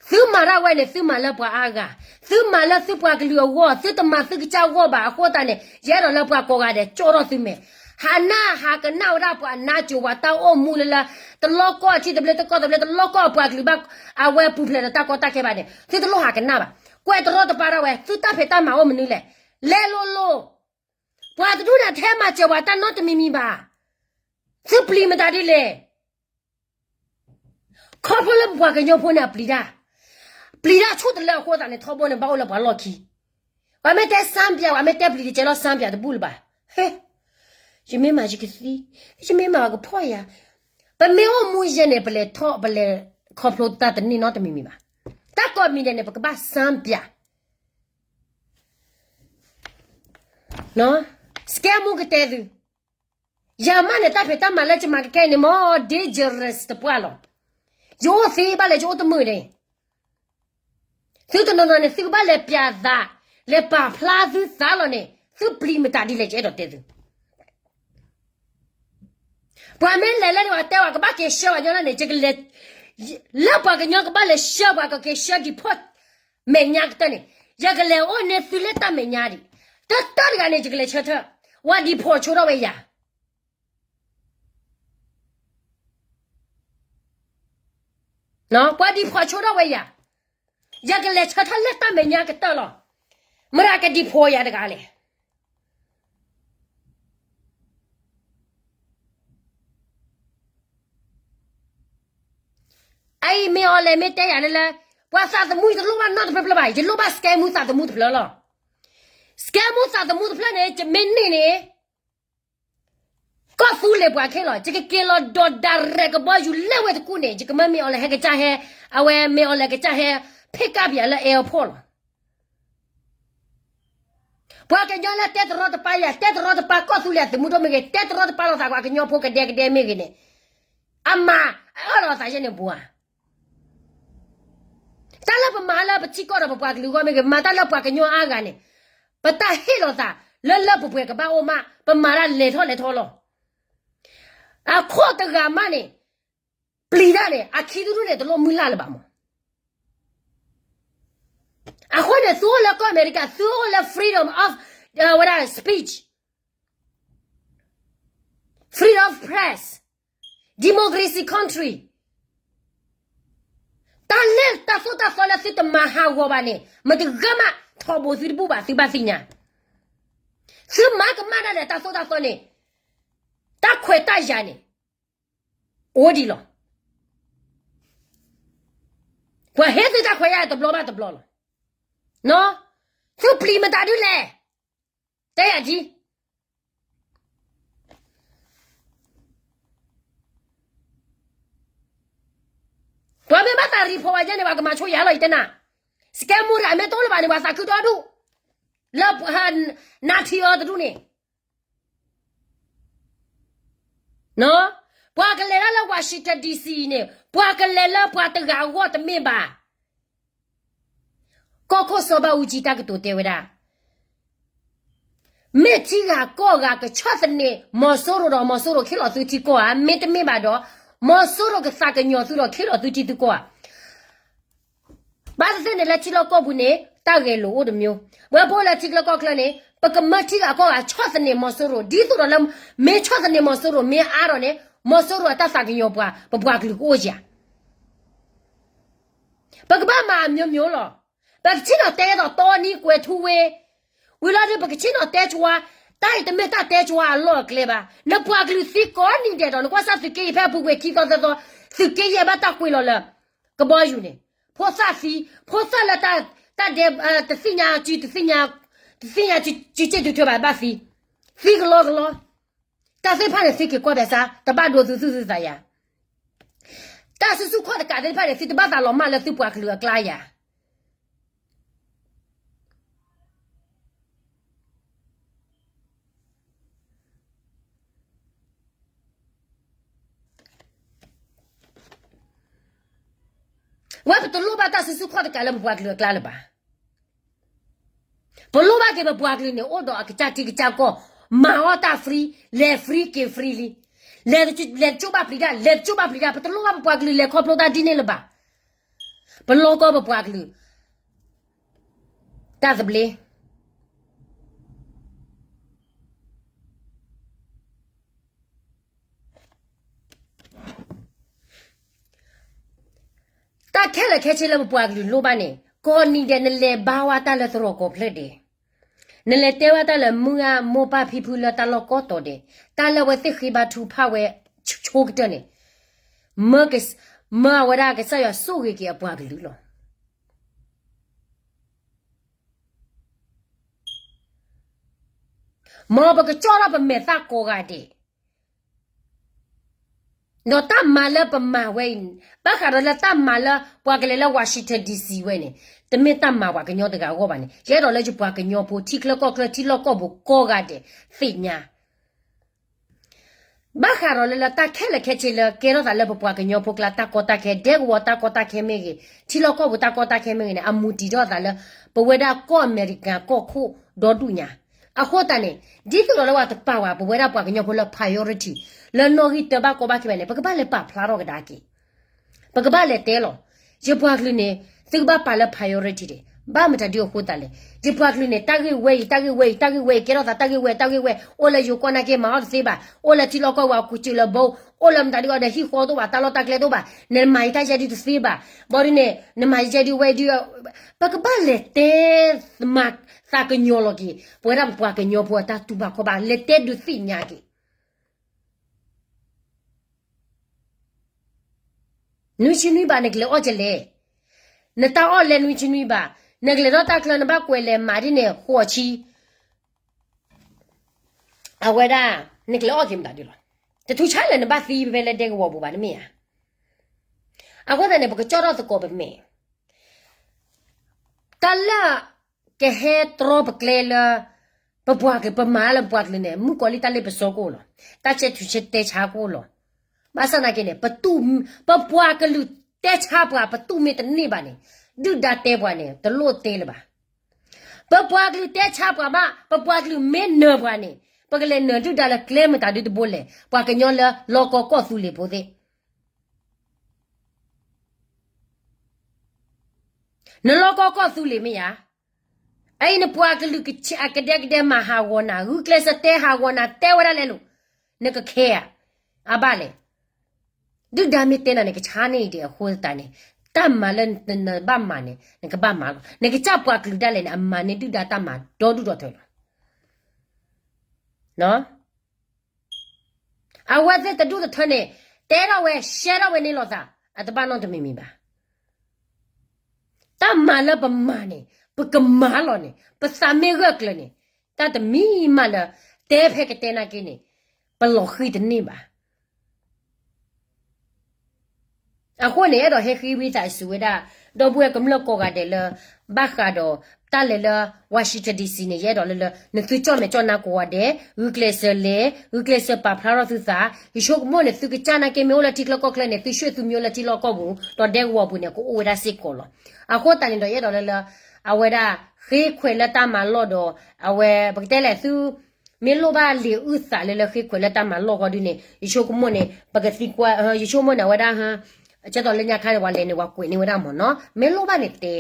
သုမၤတၢ်ဝဲန့ၣ် သုမၤလၢပှၤအါဂၤ, သုမၤလၢသုပှၤကလုာ်အဂီၢ်, သုတမၤသုကစၢ်ဂီၢ်ဘၣ်. အဃိသတးန့ၣ် ယအဲၣ်ဒိးလၢပှၤကိးဂၤဒဲး ကၠီထီၣ်သုမဲာ်, ဟးနၢ်ဟးကနၣ်ဝဲဒၣ်ပှၤ နါစိၤဝဲ တၢ်အိၣ်မူလၢလၢ တလီၢ်ကီၢ်ထံသဘျ့ တကီၢ်သဘျ့ တလီၢ်ကီၢ်အပှၤကလုာ်ဘၣ် အဝဲပူၤဖျဲးဒီးတၢ်ကီတၢ်ခဲဘၣ်န့ၣ် သုတလိၣ်ဟးကနၣ်ဘၣ်. ကွဲးတရီတပါဒၣ်ဝဲ သုတၢ်ဖံးတၢ်မၤအိၣ်မနုၤလဲၣ်. လဲၤလိၤလိၤ, ပှၤတဒူၣ်န့ၣ်ထဲမၤစၢၤပှၤတၢ်နီတမံၤမံၤဘၣ်. သုပျံၤမတၤဒ်လဲၣ်. ခီဖျိလၢပပှၤကညီဖိန့ၣ်အပျံၤတၢ်, ပျံၤတၢ်ဆိၣ်တလၢအဃိသတးန့ၣ် ထီဘိန့ၣ် ဘၣ်အိၣ်လၢပှၤလီၢ်ခံ. ပှၤမ့ၢ်တဲစၢ်ပၠး, ပှၤမ့ၢ်တဲပျံၤတကဲလီၤစၢ်ပၠးတဘူၣ်လၢၤဘၣ်. ဟဲ, ယမ့ၢ်မၤယကသံ, ယမ့ၢ်မၤပှၤကဖီၣ်ယၤ. ပမ့ၢ်အိၣ်မူယဲန့ၣ် ပလဲၤထီၣ် ပလဲၤခီဖျိတၢ်တန့ၢ်နီတမံၤမံၤဘၣ်. တၢ်ကိးမံၤဒဲးန့ၣ် ပကဘၣ်စၢ်ပၠး စကဲမူကတဲသု, ယၤမးန့ၣ် တၢ်ဖံးတၢ်မၤလၢယမၤကကဲန့ၣ် မ့ၢ် dangerous တပှၢ်လီၤ. ယအိၣ်သ့ဘၣ်လၢယအိၣ်တမုာ်ဒဲး, သုတနီၤနီၤန့ၣ် သုကဘၣ်လဲၤပျးသး, လဲၤပာ်ဖျါသုသးလီၤန့ၣ် သုပျံၤမတၤဒ်လဲၣ် ယအဲၣ်ဒိးတဲသု. ပှၤမ့ၢ်လဲၤလၢန့ၣ် ပှၤတဲဝဲ ကဘၣ်က့ၤဆှၢပှၤကညီလၢန့ၣ် ယကလဲၤ, လၢပှၤကညီကဘၣ်လဲၤဆှၢပှၤ ကက့ၤဆှၢ deport မဲာ်ညါကတၢၢ်န့ၣ်, ယကလဲၤအိၣ်န့ၢ်သုလၢတၢ်မဲာ်ညါဒံး, တၢ်တၢ်တဂၤန့ၣ် ယကလဲၤဆၢထၢၣ်, ပှၤ deport ဆိထီၣ်ဝဲယၤ, ပှၤ deport ဆိထီၣ်ဝဲယၤ. ယကလဲၤဆၢထၢၣ်လၢတၢ်မဲာ်ညါကတၢၢ်လီၤ. မတၤကဒံးဖိယၤတဂၤလဲၣ်. အအံၤမ့ၢ်အီၤလဲၣ် မ့ၢ်တဲယၤလၢလၢ ပှၤသးသမူတလိၣ်ဘၣ်နီတဖျၢၣ်ဖျၢၣ်ဘၣ်, ယလိၣ်ဘၣ် scam မူသးသမူတဖျၢၣ်လီၤ. Scam မူသးသမူတဖျၢၣ်န့ၣ် ယမ့ၢ်န့ၢ်န့ၣ် ကီၢ်သူလ့ၤပှၤခဲလၢာ် ယကက့ၤလီၤဒီး direct ကဘီယူၤလၢဝဲတကူၣ်န့ၣ် ယကမၢမ့ၢ်အီၤလဲၣ်ဟဲကစၢ်ဟဲ, အဝဲမ့ၢ်အီၤလဲၣ်ကစၢ်ဟဲ ဖ့ၣ်ကၣ်ပယၤလၢ airport လီၤ. ပှၤကညီလၢတဲတရီတပါယၤ တဲတရီတပါကီၢ်သူလ့ၤအသုးမုၢ်ဒိၣ်မ့ၢ်ဂ့ၤ တဲတရီတပါလိာ်သးကွၢ်ကညီဖိကဒဲကဒဲမ့ၢ်ဂ့ၤန့ၣ်, အမၤအၢၣ်လီၤသးယဲန့ၣ်ဘၣ်ဧါ. တၢ်လၢပမၤလၢပထံကီၢ်ဒီးပပှၤကလုာ်အဂီၢ်မ့ၢ်ဂ့ၤ မၤတၢ်လၢပှၤကညီအါဂၤန့ၣ်, ပတၢ်ဟ့ၣ်လီၤသး လၢလၢပှဲၤပှဲၤကဘၣ်အိၣ်မး ပမၤတၢ်လဲၤထီၣ်လဲၤထီလီၤ. အခိၣ်တဂၤမးန့ၣ် ပျံၤတၢ်န့ၣ် အခံဒူၣ်ဒူၣ်န့ၣ် တလိၣ်မုၢ်လၢ်လၢၤဘၣ်မး. အဃိန့ၣ် သုအိၣ်လၢကီၢ်အမဲရကၤ သုအိၣ်လၢ freedom of, ဝဲဒၣ် speech, freedom of press, democracy country. တၢ်လၢတၢ်သိၣ်တၢ်သီလၢသုတမၤဟးဂီၤဘၣ်န့ၣ် မတဂၤမးထီဘိသုတဘူၣ်ဘၣ် သုဘၣ်သ့ၣ်ညါ. သုမၤကမၣ်တၢ်ဒီးတၢ်သိၣ်တၢ်သီန့ၣ် တၢ်ခွဲးတၢ်ယာ်န့ၣ် အိၣ်ဒံးလီၤ. ပှၤဟ့ၣ်သုတၢ်ခွဲးတၢ်ယာ်တဘျီဘၣ်တဘျီလီၤ. သုပျံၤမတၤဒုလဲၣ်. တဲယၤဒ် ပှၤမ့ၢ်ဘၣ်သး report ဝဲယဲန့ၣ် ပှၤကမၤဆိယၤလီၤ ယတဲနၤ. Scam မူတဂၤမ့ၢ်တအိၣ်လၢၤဘၣ်န့ၣ် ပှၤသးခုဒီဒူၣ် လၢ နါထံအီၤတဒူၣ်န့ၣ် ပှၤကလဲၤတၢ်လၢ Washington D C န့ၣ် ပှၤကလဲၤလၢပှၤတဂၤအဂီၢ်တမ့ၢ်ဘၣ်. ကီၢ်ခိၣ်စီၤဘၣ်အူကၠံတၢ်ကတိၤတဲဝဲဒၣ် မ့ၢ်ထံဂၤကီၢ်ဂၤကဆီၣ်သနံးမီၤစိရိၤဒီး မီၤစိရိၤခ့ၣ်လီၤသုထံကီၢ်ဧါ, မ့တမ့ၢ်ဘၣ်ဒီး မီၤစိရိၤကသးကညီၤသုဒီးခ့ၣ်လီၤသုထံသုကီၢ်ဧါ. ဘၣ်သ့ၣ်သ့ၣ်န့ၣ်လၢထံလီၢ်ကီၢ်ပူၤန့ၣ် တၢ်ဂဲၤလိာ်အိၣ်တမျိုး, ဝဲပအိၣ်လၢထံချၢကီၢ်ချၢန့ၣ် ပကမၢထံဂၤကီၢ်ဂၤဆီၣ်သနံးမီၤစိရိၤ ဒ်သိးဒီးလၢ မ့ၢ်ဆီၣ်သနံးမီၤစိရိၤမ့ၢ်အါဒီးန့ၣ် မီၤစိရိၤအတၢ်သးကညီၤပှၤ ပပှၤကလုာ်ကအိၣ်ဧါ. ပကဘၣ်မၤအမျိုးမျိုးလီၤ. ပကဆ့ၣ်နီၤတဲသိးတီနံကွဲၤထူဝ့ ဝံၤလီၤဒုး ပကဆ့ၣ်နီၤတဲကွၢ်, တၢ်အံၤတမ့ၢ်တၢ်တဲကွၢ်အလီၢ်အကျဲဘၣ်. နပှၤကလုာ်သံကိးနံၤဒဲးဒီး နကွၢ်စၢ်သုးက့ယဲၢ်ဖဲအပူၤကွံာ်ခံသီသၢသီ, သုးက့ယဲၢ်ဘၣ်တၢ်ကွံာ်လီၤလၢ ကဘီယူၤန့ၣ်, ဖိသၣ်သံ, ဖိသၣ်လၢတၢ်ဒဲး, တသ့ၣ်ညါ, တသ့ၣ်ညါ, တသ့ၣ်ညါစုစ့ၣ်တုၤထွဲဘၣ်ဘၣ်သံ, သံကလီကလီ. တၢ်သ့ၣ်တဖၣ်န့ၣ် သုက့ၤကွၢ်ဘၣ်ဆၣ် တဘၣ်ဒိသုသူၣ်သုသးယၤ. တၢ်စုဆူၣ်ခီၣ်တကးသ့ၣ်တဖၣ်န့ၣ် သုတဘၣ်သးလီၤမၢ်လၢသုပှၤကလုာ်အကျါယၤ. ဝဲပတလိၣ်ဘၣ်တၢ်စုဆူၣ်ခီၣ်တကးလၢပပှၤကလုာ်အကျါလၢၤဘၣ်. ပလိၣ်ဘၣ်က့ၤပပှၤကလုာ်န့ၣ် အိၣ်ဒီးအကစၢ်ထံကစၢ်ကီၢ်, မၤအီၣ်တၢ် free, လဲၤ free က့ၤ free လံ. လဲၤတကၠိၣ်ဘၣ်ပျံၤတၢ်, လဲၤတကၠိၣ်ဘၣ်ပျံၤတၢ်, ပတလိၣ်ဘၣ်ပပှၤကလုာ်လဲၤခီဖျိတၢ်ဒ်န့ၣ်လၢၤဘၣ်. ပလီၢ်ကီၢ်ပပှၤကလုာ် တၢ်သဘျ့ တၢ်ခဲလၢာ်ခဲဆ့လၢပပှၤကလုာ်လိၣ်ဘၣ်န့ၣ် ကိးနံၤဒဲး နလဲၤဘါဝဲတၢ်လၢသရိာ်ကီၢ်ဖျၢၣ်ဒဲး, နလဲၤတဲဝဲတၢ်လၢမုၢ်ဂၢ်မိၢ်ပၢ်ဖံဖုလၢတၢ်လီၢ်ကိးတီၤဒဲး, တၢ်လၢအဝဲသ့ၣ်ဃ့ဘါထုကဖၣ်ဝဲဆိကတၢၢ်န့ၣ်, မၢက, မၢအဝဲဒၣ်ကစၢ်ယွၤဆိၣ်ဂ့ၤက့ၤအပှၤကလုာ်လီၤ. မ်ပကကၠီၣ်ထီၣ်ပမဲာ်သၣ်ကိးဂၤဒဲး, ဒီးတၢ်မၤလၢပမၤဝဲအံၤ, ဘၣ်ဃးဒီးလၢတၢ်မၤလၢပှၤကလဲၤလၢ Washington D C ဝဲန့ၣ်, တမ့ၢ်တၢ်မၤပှၤကညီတဂၤအဂီၢ်ဘၣ်န့ၣ်, ယအဲၣ်ဒိးလၢယပှၤကညီဖိ ထံချၢကီၢ်ချၢထံလီၢ်ကီၢ်ပူၤကိးဂၤဒဲးသ့ၣ်ညါ ဘၣ်ဃးဒီးလၢလၢတၢ်ခဲလၢာ်ခဲဆ့လၢကဲထီၣ်သးလၢပပှၤကညီဖိကျါတၢ်ကီတၢ်ခဲ, ဒဲကဝီၤတၢ်ကီတၢ်ခဲမ့ၢ်ဂ့ၤ, ထံလီၢ်ကီၢ်ပူၤတၢ်ကီတၢ်ခဲမ့ၢ်ဂ့ၤန့ၣ်, အမူတံၤထီၣ်သးလၢ ပဝဲဒၣ်ကီၢ်အမဲရကၤကီၢ်ခိၣ်ဒီဒူၣ်ညါ. အဃိသတးန့ၣ်, ဒ်သိးဒီးလၢပှၤတပာ်ဝဲ ပဝဲဒၣ်ပှၤကညီဖိလၢ priority လၢနီၣ်ဂံၢ်တၢဘၣ်ကီဘၣ်ခဲဘၣ်န့ၣ်, ပကဘၣ်လဲၤပာ်ဖျါထီၣ်ကဒါက့ၤ ပကဘၣ်လဲၤတဲလီၤ. ယပှၤကလုာ်န့ၣ် သုကဘၣ်ပာ်လၢ priority ဒံး. ဘၣ်မတၤဒုအဃိသတးလဲၣ်. ယပှၤကလုာ်န့ၣ် တၢ်ဂ့ၢ်ဝဲအံၤ တၢ်ဂ့ၢ်ဝဲအံၤ တၢ်ဂ့ၢ်ဝဲအံၤ ကဲထီၣ်သးတၢ်ဂ့ၢ်ဝဲ တၢ်ဂ့ၢ်ဝဲ အိၣ်လၢယိၤကီၢ်နာ်က့ မၤအီၣ်တသ့ဘၣ်, အိၣ်လၢထံလီၢ်ကီၢ်ပူၤ အကူစၢၤလၢဘိ, အိၣ်လၢမတၤဒုအီၤဒီး ဟံၣ်ဃီတအိၣ်ဘၣ် တၢ်လီၢ်တၢ်ကျဲတအိၣ်ဘၣ်, နမၤယတၢ်ယဲဒုတသ့ဘၣ်, ဘၣ်ဒုန့ၣ် နမၤယဲဒုဝဲဒု, ပကဘၣ်လဲၤတဲ မၤသးကညီၤလီၤက့ၤ ပဝဲဒၣ်ပပှၤကညီဖိအတၢ်တူၢ်ဘၣ်ခီၣ်ဘၣ် လဲၤတဲဒုးသ့ၣ်ညါက့ၤ နွံဆံနွံဘး နကလဲၤအီၣ်ကလဲၣ်, နတၢ်အီၣ်လဲနွံဆံနွံဘး, နကလဲၤထီၣ်တၢ်ချၢ နဘၣ်ကွဲးလဲၤမၤဒ်န့ၣ် ဃိးဆံ, အဝဲဒၣ် နကလဲၤအီၣ်က့ၤမတၤဒုလီၤ. တထူဆါလဲၣ် နဘၣ်သံဖဲလၢဒဲကဝီၤပူၤဘၣ် တမ့ၢ်ဧါ. အဃိသတးန့ၣ် ပကကၠီထီၣ်သကိးပမဲာ် တၢ်လၢ ကဟဲတြီပကျဲလၢ ပပှၤကလုာ် ပမၤလၢပပှၤကလုာ်န့ၣ် မုၣ်ကီၤလံၢ်တၢ်လ့ပစီကအိၣ်လီၤ. တၢ်ဆဲးထူဆဲးတဲဆါကအိၣ်လီၤ. ဘၣ်ဆၣ်သနာ်က့န့ၣ် ပပှၤကလုာ်တဲဆါပှၤ ပတူၢ်မ့ၢ်တန့ၢ်ဘၣ်န့ၣ် ဒုၣ်ဒါတဲပှၤန့ၣ် တလိၣ်တဲလၢၤဘၣ်. ပပှၤကလုာ်တဲဆါပှၤဘၣ် ပပှၤကလုာ်မ့ၢ်နၢၤပှၤန့ၣ် ပကလဲၤနၢၤဒုၣ်ဒါလၢကျဲမတၤဒုတဘိလဲၣ်. ပှၤကညီလၢလီၢ်ကီၢ်ကီၢ်သူလ့ၤဖိသ့ၣ် နလီၢ်ကီၢ်ကီၢ်သူလ့ၤမ့ၢ်ဧါ. အအံၤနပှၤကလုာ်ကဒဲကဒဲမၤဟးဂီၤနၤ ဂုာ်ကျဲးစၢးတဲဟးဂီၤနၤ တဲဝဲဒၣ်လဲၣ်လိၤ နကခဲဧါ. အဘၣ်လဲၣ်. ဒုၣ်ဒါမ့ၢ်တဲနၤန့ၣ် ကဆါန့ၢ်အံၤဒံးအဃိသတးန့ၣ် တၢ်မၤလၢနဘၣ်မၤန့ၣ် နကဘၣ်မၤလီၤ. နကစၢ်ပှၤကလုာ်ဒၣ်လဲာ်န့ၣ် အမၤန့ၢ်ဒုၣ်ဒါတၢ်မၤဒီဒူၣ်ဒီထၢလီၤ. အဝဲသ့ၣ်တဒူၣ်တထၢန့ၣ် တဲထီၣ်ဝဲ ရှဲထီၣ်ဝဲန့ၣ်လိာ်သး အတဘၣ်နီတမံၤမံၤဘၣ်. တၢ်မၤလၢပမၤန့ၣ် ပကမၤလီၤန့ၣ် ပသးမ့ၢ်ဂၢၢ်ကျၢၤန့ၣ် တၢ်တမံၤမးလၢ တဲဖဲကတဲနာ်က့န့ၣ် ပလီၤဃံၤတန့ၢ်ဘၣ်. အဃိန့ၣ် အဲၣ်ဒိးဟ့ၣ်ဂံၢ်ဟ့ၣ်ဘါသးစူၤဝဲဒၣ် ဒီပုၢ်ဝဲၢ်ကမျၢၢ်ကိးဂၤဒဲးလၢ ဘၣ်ဃးဒီး တၢ်လဲၤလၢ Washington D C န့ၣ် ယအဲၣ်ဒိးလၢလၢ နသုကၠီၣ်မဲာ်ကၠီၣ်နါကိးဂၤဒဲး ဂုာ်ကျဲးစၢးလဲၤ ဂုာ်ကျဲးစၢးပာ်ဖျါထီၣ်သုသး ယဆိကမိၣ်န့ၣ် သုကစၢ်နာ်က့မ့ၢ်အိၣ်လၢထံချၢကီၢ်ချၢန့ၣ် သုဆှၢသုမံၤအိၣ်လၢထံလီၢ်ကီၢ်ပူၤ ဒီးဒဲကဝီၤပူၤန့ၣ် ကအိၣ်ဝဲဒၣ်စ့ၢ်ကီးလီၤ. အဃိသတးန့ၣ်ဒီး ယအဲၣ်ဒိးလၢလၢ အဝဲဒၣ် ဃ့ခွဲးလၢတၢ်မၤလီၢ်ဒီး အဝဲ ပကတဲလဲၣ်သု မ့ၢ်လိၣ်ဘၣ်လံာ်အုၣ်သးလၢလၢဃ့ခွဲးလၢတၢ်မၤလီၢ်ဃီဒုန့ၣ် ယဆိကမိၣ်န့ၣ် ပကသံကွၢ် ယဆိကမိၣ်န့ၣ် အဝဲဒၣ် ကၠီၣ်တီလၢညါခါန့ၣ် ပှၤလဲၤန့ၣ် ပှၤကွဲးန့ၢ်ဝဲဒၣ်မ့ၢ်နီၤ မ့ၢ်လိၣ်ဘၣ်န့ၣ်တဲ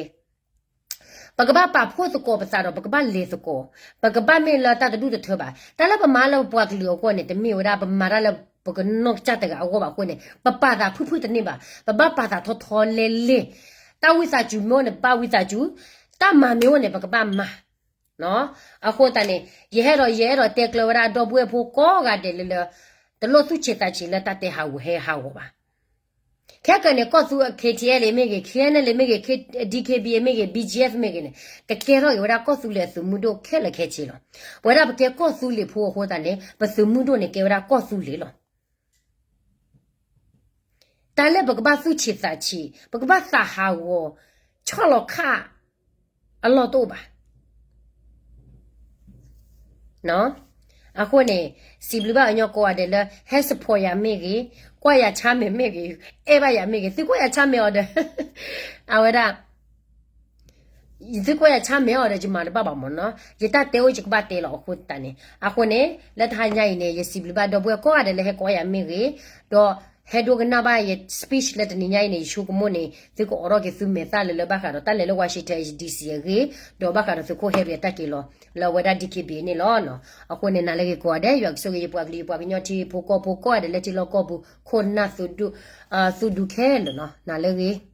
ပကဘၣ်ပာ်ဖှိၣ်သကိးပသးဒီး ပကဘၣ်လဲၤသကိး ပကဘၣ်မ့ၢ်လၢတၢ်တဒူၣ်တထၢဘၣ်. တၢ်လၢပမၤလၢပပှၤကလုာ်အဂီၢ်န့ၣ် တမ့ၢ်ဝဲဒၣ်ပမၤတၢ်လၢပကနီၢ်ကစၢ်တဂၤအဂီၢ်ဘၣ်အဃိန့ၣ် ပပာ်သးဖုၣ်ဖုၣ်တန့ၢ်ဘၣ်. ပဘၣ်ပာ်သးထီထီလဲလဲ တၢ်ဝံသးစူၤမ့ၢ်အိၣ်န့ၣ် ပဘၣ်ဝံသးစူၤ, တၢ်မၤမ့ၢ်အိၣ်န့ၣ် ပကဘၣ်မၤ အဃိသတးန့ၣ် ယဟဲဒီး ယအဲၣ်ဒိးတဲကျၢၤဝဲဒၣ် ဒီပုၢ်ဝဲၢ်ဖိကိးဂၤဒဲးလၢလၢ တလိၣ်သူၣ်ဆံးသးဆံးလၢတၢ်တဲဟးဂူာ်ဟဲဟးဂီၤဘၣ်. ခဲကနံၣ်န့ၣ် ကီၢ်သူ K T L A မ့ၢ်ဂ့ၤ, K N L A မ့ၢ်ဂ့ၤ, D K B A မ့ၢ်ဂ့ၤ, B G F မ့ၢ်ဂ့ၤန့ၣ် ကကဲထီၣ်က့ၤဝဲဒၣ်ကီၢ်သူလ့ၤအသုးမုၢ်ဒိၣ်ခဲလၢာ်ခဲဆ့လီၤ. ပဝဲဒၣ်ပကဲကီၢ်သူလ့ၤဖိအဃိသတးန့ၣ် ပသုးမုၢ်ဒိၣ်န့ၣ် ကဲဝဲဒၣ်ကီၢ်သူလ့ၤလီၤ. တၢ်လၢပကဘၣ်သူၣ်ဆံးသးဆံး, ပကဘၣ်သးဟးဂီၤ, ဆီၣ်လီၤခၣ် အလီၢ်တအိၣ်ဘၣ်. အဃိန့ၣ် စံးဘျုးဘၣ်အညီကိးဂၤဒဲးလၢ ဟဲ support ယၤမ့ၢ်ဂ့ၤ, ကွၢ်ယၤဆါမဲာ်မ့ၢ်ဂ့ၤ, အဲၣ်ဘၣ်ယၤမ့ၢ်ဂ့ၤ, သုကွၢ်ယၤဆါမဲာ်အီၤဒီး အဝဲဒၣ် ယသုကွၢ်ယၤဆါမဲာ်အီၤဒီး ယမၤတဘၣ်ဘၣ်မ့ၢ်နီၤ, ယတၢ်တဲအိၣ်ယကဘၣ်တဲလီၤအဃိသတးန့ၣ်, အဃိန့ၣ် လၢတဟါညါအံၤန့ၣ် ယစံးဘျုးဘၣ်ဒီပုၢ်ဝဲၢ်ကိးဂၤဒဲးလၢဟဲကိးယၤမ့ၢ်ဂ့ၤ, ဒီးဟဲဒိကနၣ်ဘၣ်ယ speech လၢတနံၤညါအံၤန့ၣ် ယဆိကမိၣ်န့ၣ် သုကအိးထီၣ်က့ၤသုမဲာ်သၣ်လၢလၢဘၣ်ဃးဒီးတၢ်လဲၤလၢ Washington D C အဂ့ၢ်, ဒီးဘၣ်ဃးဒီးသုးခိၣ်ဟဲရံအတၢ်က့ၤလီၤ လၢအဝဲဒၣ် D K B A န့ၣ်လီၤ. အဃိန့ၣ် နၤလၢဂ့ၤကိးဂၤဒဲး ယွၤကဆိၣ်ဂ့ၤယပှၤကလုာ်ယပှၤကညီထံဖိကီၢ်ဖိကိးဂၤဒဲးလၢထံလီၢ်ကီၢ်ပူၤ ခိၣ်နၢ် သူၣ်ဒူခဲလၢာ်နီၤ နၤလၢဂ့ၤ